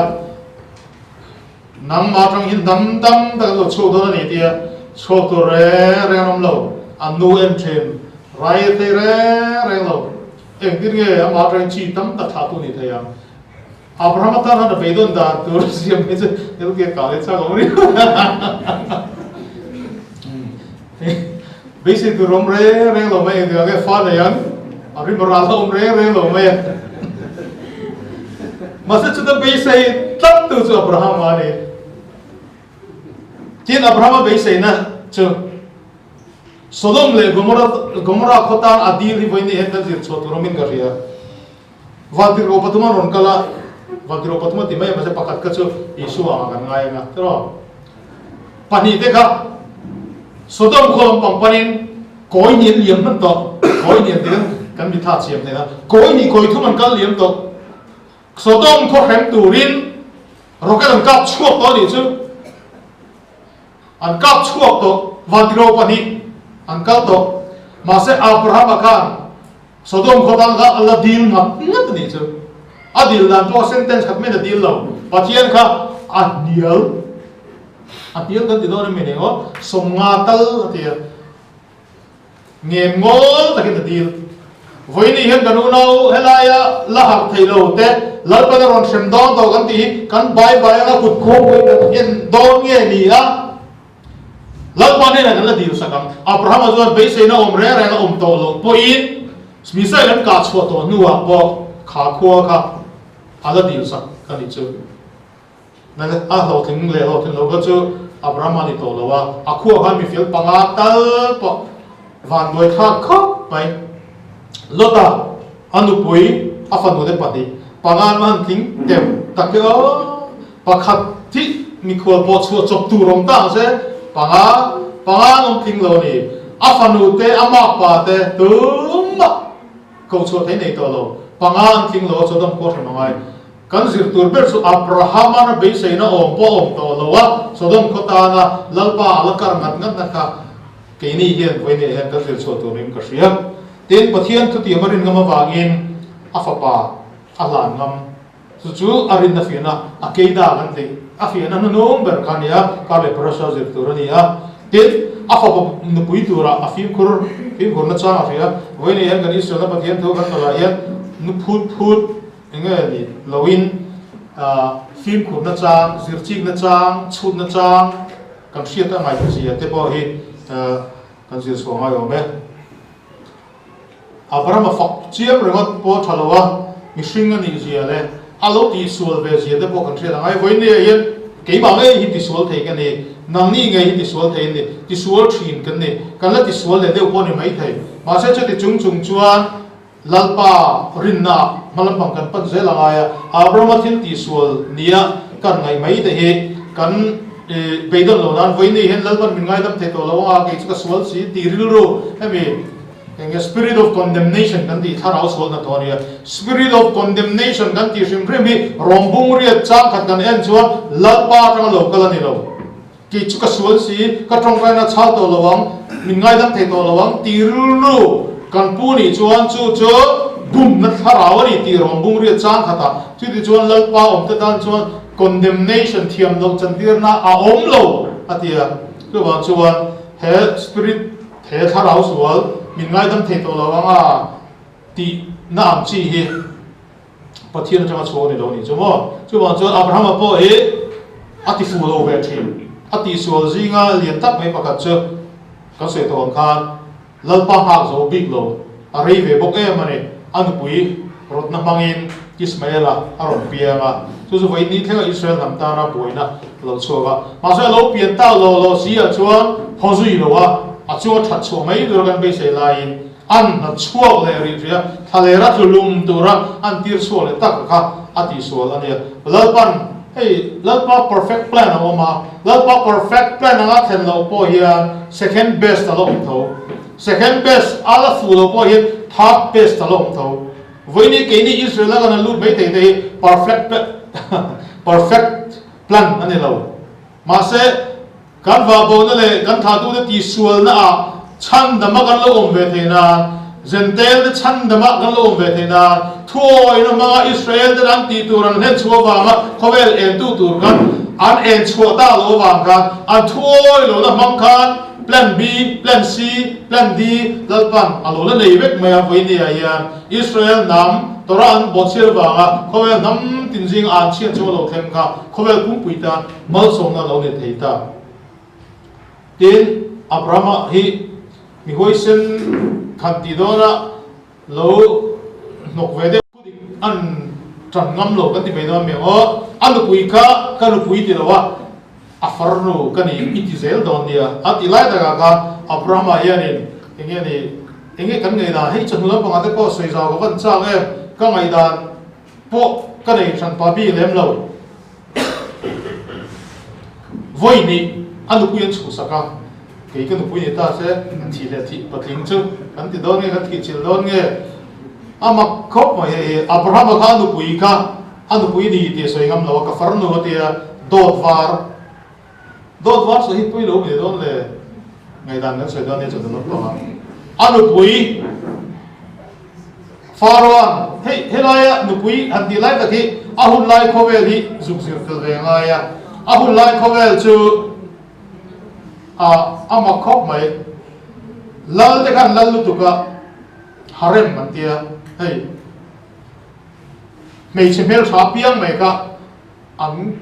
Nangmah atang hian hnam dam tak an lo chhuak dawn a ni tia chhuak tur reng reng an awm lo. An nu en thin, rai thei reng reng lo. Engtin nge amah atangin chi tam tak thlahtu ni thei ang? Abraham atan han a beidawn dan tur siam hi chu hel ke kah leh chak awm riau. Beisei tur awm reng reng lo mai engtikah nge fa nei ang a rim ral a awm reng reng lo mai a. Mahse chuta beisei tlat tu chu Abraham a ni. Tin Abraham a beiseina chu Sodom leh Gomorrah Gomorrah khaw tan a dil hi vawiin hian kan zir chhuah tur awmin ka hria. Vantirhkoh pathum an rawn kal a, Vantirhkoh pathum a ti mai a, mahse pakhat kha chu Isua angah kan ngai ang a, tiraw? Pahnihte kha Sodom khaw lampang panin kawi hnih an liam hman tawh, kawi hnih an ti kan kan mitthla chiam hneh a, kawi hnih kawi thum an kal liam tawh. Sodom khaw hrem turin rocket an kap chhuak tawh a nih chu. An kap chhuak tawh, vantiro pahnih an kal tawh. Mahse Abrahama khan Sodom khaw tan kha a la dil ngat ngat a nih chu. A dil dan pawh sentence khat maiin a dil lo. Pathian kha a hnial, a hnial kan ti dawn em ni aw, sawmnga tal a ti a. Ngen ngawl takin a dil. Vawiini hian kan unau helaia la harh thei lo te Lalpan a rawn hrem dawn tawh kan tih hi kan bai bai anga kut khawm pawhin kan en dawn nge ni a? Lalpa hnenah kan la dil sak ang. Abrahama chuan beiseina awm reng reng a awm tawh loh pawhin Missile an kah chhuah tawh hnuah pawh kha khua kha a la dil sak a nih chu. A hlawhtling leh hlawhtling lo kha chu Abraham a ni tawh lo a, a khuah khan mifel panga tal pawh vanduai thlak khawp mai. Lota a nupui a fanu te pahnih panga an han tling teuh tak hi aw, pakhat hi mikhual pawh chhuah chawp tur awm ta ang se, panga panga an awm tling lo a ni. A fanu te a makpa te tumah koh chhuah thei nei tawh lo, panga an tling lo a Sodom khua hrim a ngai. Kan zir tur ber chu Abraham-a beiseina awm pawh awm tawh lo a, Sodom khaw tana Lalpa a la kar ngat ngatna kha keini hian vawiinah hian kan zir chhuah turin ka hria. Tin, Pathian thutiam a rin ngam avangin a fapa a hlan ngam. Chu chu a rinna fiahna a keida kan tih a fiahna hnunung ber kha a ni a, kar leh parasha zir tur a ni a. Tin, a fapa nupui turah a fimkhur fimkhurna chang a hria. Vawiinah hian kan Israel-na Pathian thu kan nawlh ah hian nu phut phut, Enge ni loin fimkhurna chang, zirchikna chang, chhutna chang kan hriat a ngaih zia te pawh hi kan zir chhuah ngai awm e. Abraham-a fak chiam ringawt pawh tha lo a, mihring a nih zia leh a lo tihsual ve zia te pawh kan hriat a ngai. Vawiin hian keimah ngei hi tisual thei ka ni, nangni ngei hi tisual thei an ni, tisual thin kan ni, kan la tisual leh deuh pawh a ni maithei. Mahse chuti chung chung chuan Lalpa rinna hma lampang kan pan zel a ngai a, Abrahama thil tihsual nia kan ngaih mai te hi kan beidawn lo nan vawiin hian Lalpan min ngaidam thei tawh lo anga kei chu ka sual si tih rilru hemi enge spirit of condemnation kan tih thlarau sual hnathawh a nia. Spirit of condemnation kan tih hrim hrim hi rawng riat chang khat kan en chuan Lalpa atanga lo kal a ni lo. Kei chu ka sual si, ka tawngkaina chhal tawh lo ang, min ngaidam thei tawh lo ang tih rilru kan pu nih chuan chu chu bumna thlarau a ni tih rawn bung riat chang khat a. Chuti chuan Lalpa awmte tan chuan condemnation thiam loh chantirna a awm lo a ti a. Chuvang chuan he spirit, he thlarau sual min ngaidam thei tawh lo ang a tihna ang chi hi Pathian atanga chhuak a ni lo nih chu maw? Chuvang chuan Abrahama pawh hi a ti fuh lo ve thin. A tihsual zinga lian tak mai pakhat chu kan sawi tawh ang khan Lalpa nghak zo bik lo, a rei ve bawk em a ni. A nupui rawtna hmangin Ismaela a rawn piang a, chu chu vawi ni thlenga Israel hnam tana buaina a lo chhuak a. Mahse a lo pian tak lo lo si ah chuan haw zui lo a, a chu a that chhuah mai tura kan beisei laiin An hna chhuak leh rih rih a, thlalera tlu lum tura an tir chhuak leh tak kha a tihsual a nia. Lalpan, hei Lalpa perfect plan a awm a, Lalpa perfect plan anga thlen loh pawh hian second best a la awm tho. Second best a la fuh loh pawh hian third best a la awm tho. Vawiini keini Israel a kan han lut mai thei te hi perfect perfect plan a ni lo. Mahse, Kan vahbohna leh kan thlahtute tihsualna ah chhandama kan lo awm ve theih nan, Jentail te chhandama kan lo awm ve theih nan, thuawina hmanga Israel ten an tih tur an hlen chhuah avanga khawvel entu tur khan an en chhuah tak loh avang khan an thuawi lohna hmang khan Plan B, Plan C, Plan D Lalpan a lo la nei vek mai a, vawinia hian Israel hnam Torah an bawhchhiat avanga khawvel hnam tin zinga an chhiat chu a lo thleng kha khawvel pumpui tan Malsawmna lo ni thei ta. Tin, Abrahama hi mi huaisen khan tih dawna lo hnawk ve deuh. Thudik an tan ngam lo kan ti mai dawn mi ang aw. A nupui kha ka nupui ti lo a, a farnu ka ni i ti zel dawn nia. A ti lai takah khan Abrahama hianin enge ni, enge kan ngaihdan, hei chawhnu lampangah te pawh sawi zau ka van chak em, ka ngaihdan pawh ka nei hran pa bik lem lo. Vawi nih a nupui an chhuhsak a, kei ka nupui ni ta se thih leh thih patling chu kan ti dawn nge kan thih chilh dawn nge? A mak khawp mai hei hi. Abrahama kha a nupui kha A nupui ni tih a sawi ngam lo a, ka farnu a tia, dawt var, dawt var sawi hi pui lo mi dawn le, ngaihdan kan sawi dawn nia chuan naupang a, a nupui Pharaoh-a'n hei helaia nupui han tih lai tak hi a hun lai khawvel hi zuk zir tel ve a ngai a, a hun lai khawvel chu a a mak khawp mai, lal te khan lal lutuk a harem an tia hei. Hmeichhe hmeltha piang mai kha an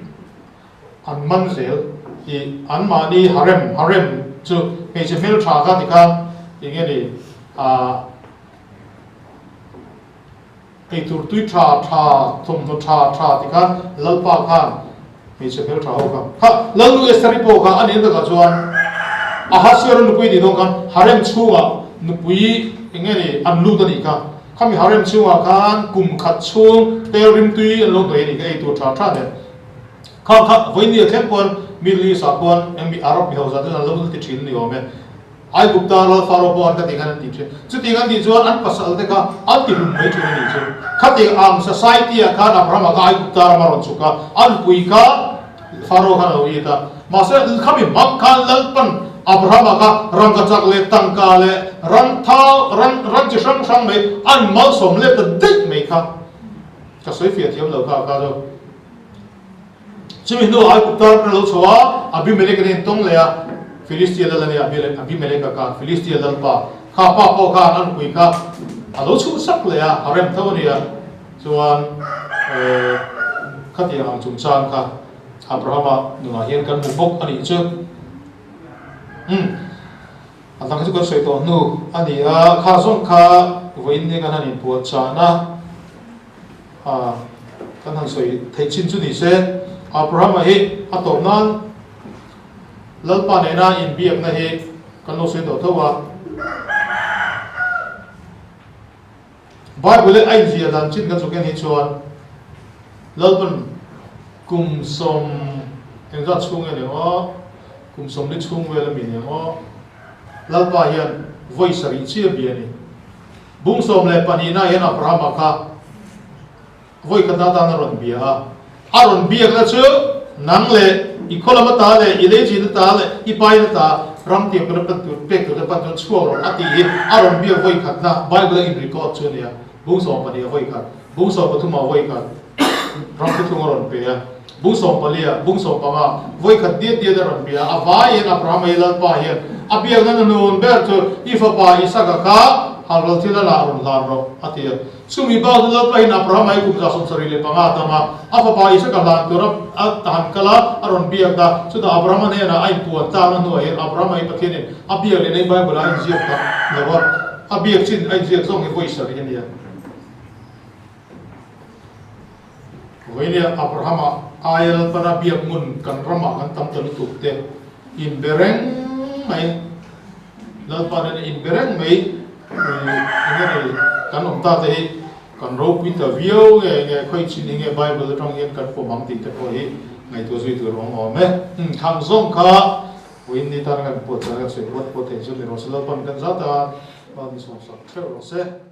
an man zel i anmahni harem harem chu hmeichhe hmeltha kha tikhan eng nge ni ah eitur tui tha tha thawmhnaw tha tha tikhan Lalpa khan Hmeichhe hmeltha ho kha. Kha Lalnu Estheri pawh kha a nih takah chuan Ahasuera nupui nih dawn khan harem chhungah nupui eng nge ni an lut a nih kha. Khami harem chhungah khan kum khat chhung tel rimtui an lo hnawih a nih kha ei tur tha tha nen. Kha kha vawiin a thleng pawn Middle East ah khuan eng mi Arab mi hausa te chuan an lo ti thin a ni awm e. Aigupta lal Pharaoh pawh an ka tih khan an ti thin. Chutiang an tih chuan an pasal te kha an ti hlum mai thin a nih chu. Khatiang ang society ah khan Abraham-a kha Aigupta rama rawn chhuk a, a nupui kha Pharaoh khan a lo it a. Mahse khami hmang khan Lalpan Abraham-a kha rangkachak leh tangka leh ran thau, ran ran chi hrang hrang mai an malsawm let ta daih mai kha. Ka sawi fiah thiam lo kha kha chu. Chumi hnuah Aigupta ram a lo chho a, Abimelek an intawng leh a, Filistia lal a ni a, Abimeleka kha Filistia lalpa kha pa pawh khan a nupui kha a lo chhuhsak leh a, a rem tho a ni a, chuan khatiang ang chungchang kha Abrahama nunah hian kan hmu bawk a nih chu. Umm, a dang chu kan sawi tawh hnu a ni a, kha zawng kha vawiin hi kan han inpuahchahna. A, kan han sawi theih chin chu ni se, Abrahama hi a tawp nan Lalpa nena inbiakna hi kan lo sawi tawh tho a. Bible-e a inziah dan chin kan chawk en hi chuan Lalpan kum sawm engzat chhung nge ni ang aw, kum 40 chhung vel a mi ni ang aw, Lalpa hian vawi sarih chiah bia a ni. Bung 12 na hian Abrahama kha vawi khat atan a rawn bia a. A rawn biakna chu nang leh i khaw lam ata leh i leichin ata leh i pain ata ram tiang tur pan tur pek tur te pan chuan chhuak rawh a tih hi a rawn biak vawi khatna Bible a in record chu a nia. Bung 12 a vawi khat, bung 13 a vawi khat ram thuthlung a rawn pe a. Bung 14 ah, bung 15 ah vawi khat diat diat a rawn bia a. A vaiin Abrahama hi Lalpa hian a biakna nuhnun ber chu i fapa Isaka kha halral thil a lah rawn hlan rawh a ti a. Chumi bak chu Lalpa hian Abrahama hi kum 75 a dam a, a fapa Isaka hlan tur a han kal a, a rawn biak a. Chutah Abrahama hnenah a inpuan tlakna hnuah hian Abrahama hi Pathianin a biak leh nei Bible-ah a inziak tak lo a, a biak chin a inziak zawng hi vawi sarih a nia. Vawinia Abrahama aia Lalpana biak ngun kan ramah kan tam ta lutuk te inbe reng mai, Lalpa nena inbe reng mai eng nge ni kan awm ta te hi kan ropui ta viau nge nge khawi chin hi nge Bible atang hian kan pawm ang tih te pawh hi ngaihtuah zui tur awm awm e. Khang zawng kha vawiin ni tana kan puat chuan kan sawi puat puat thei chu ni rawh se Lalpan kan zat a, Lalmi sawmsak theuh rawh se.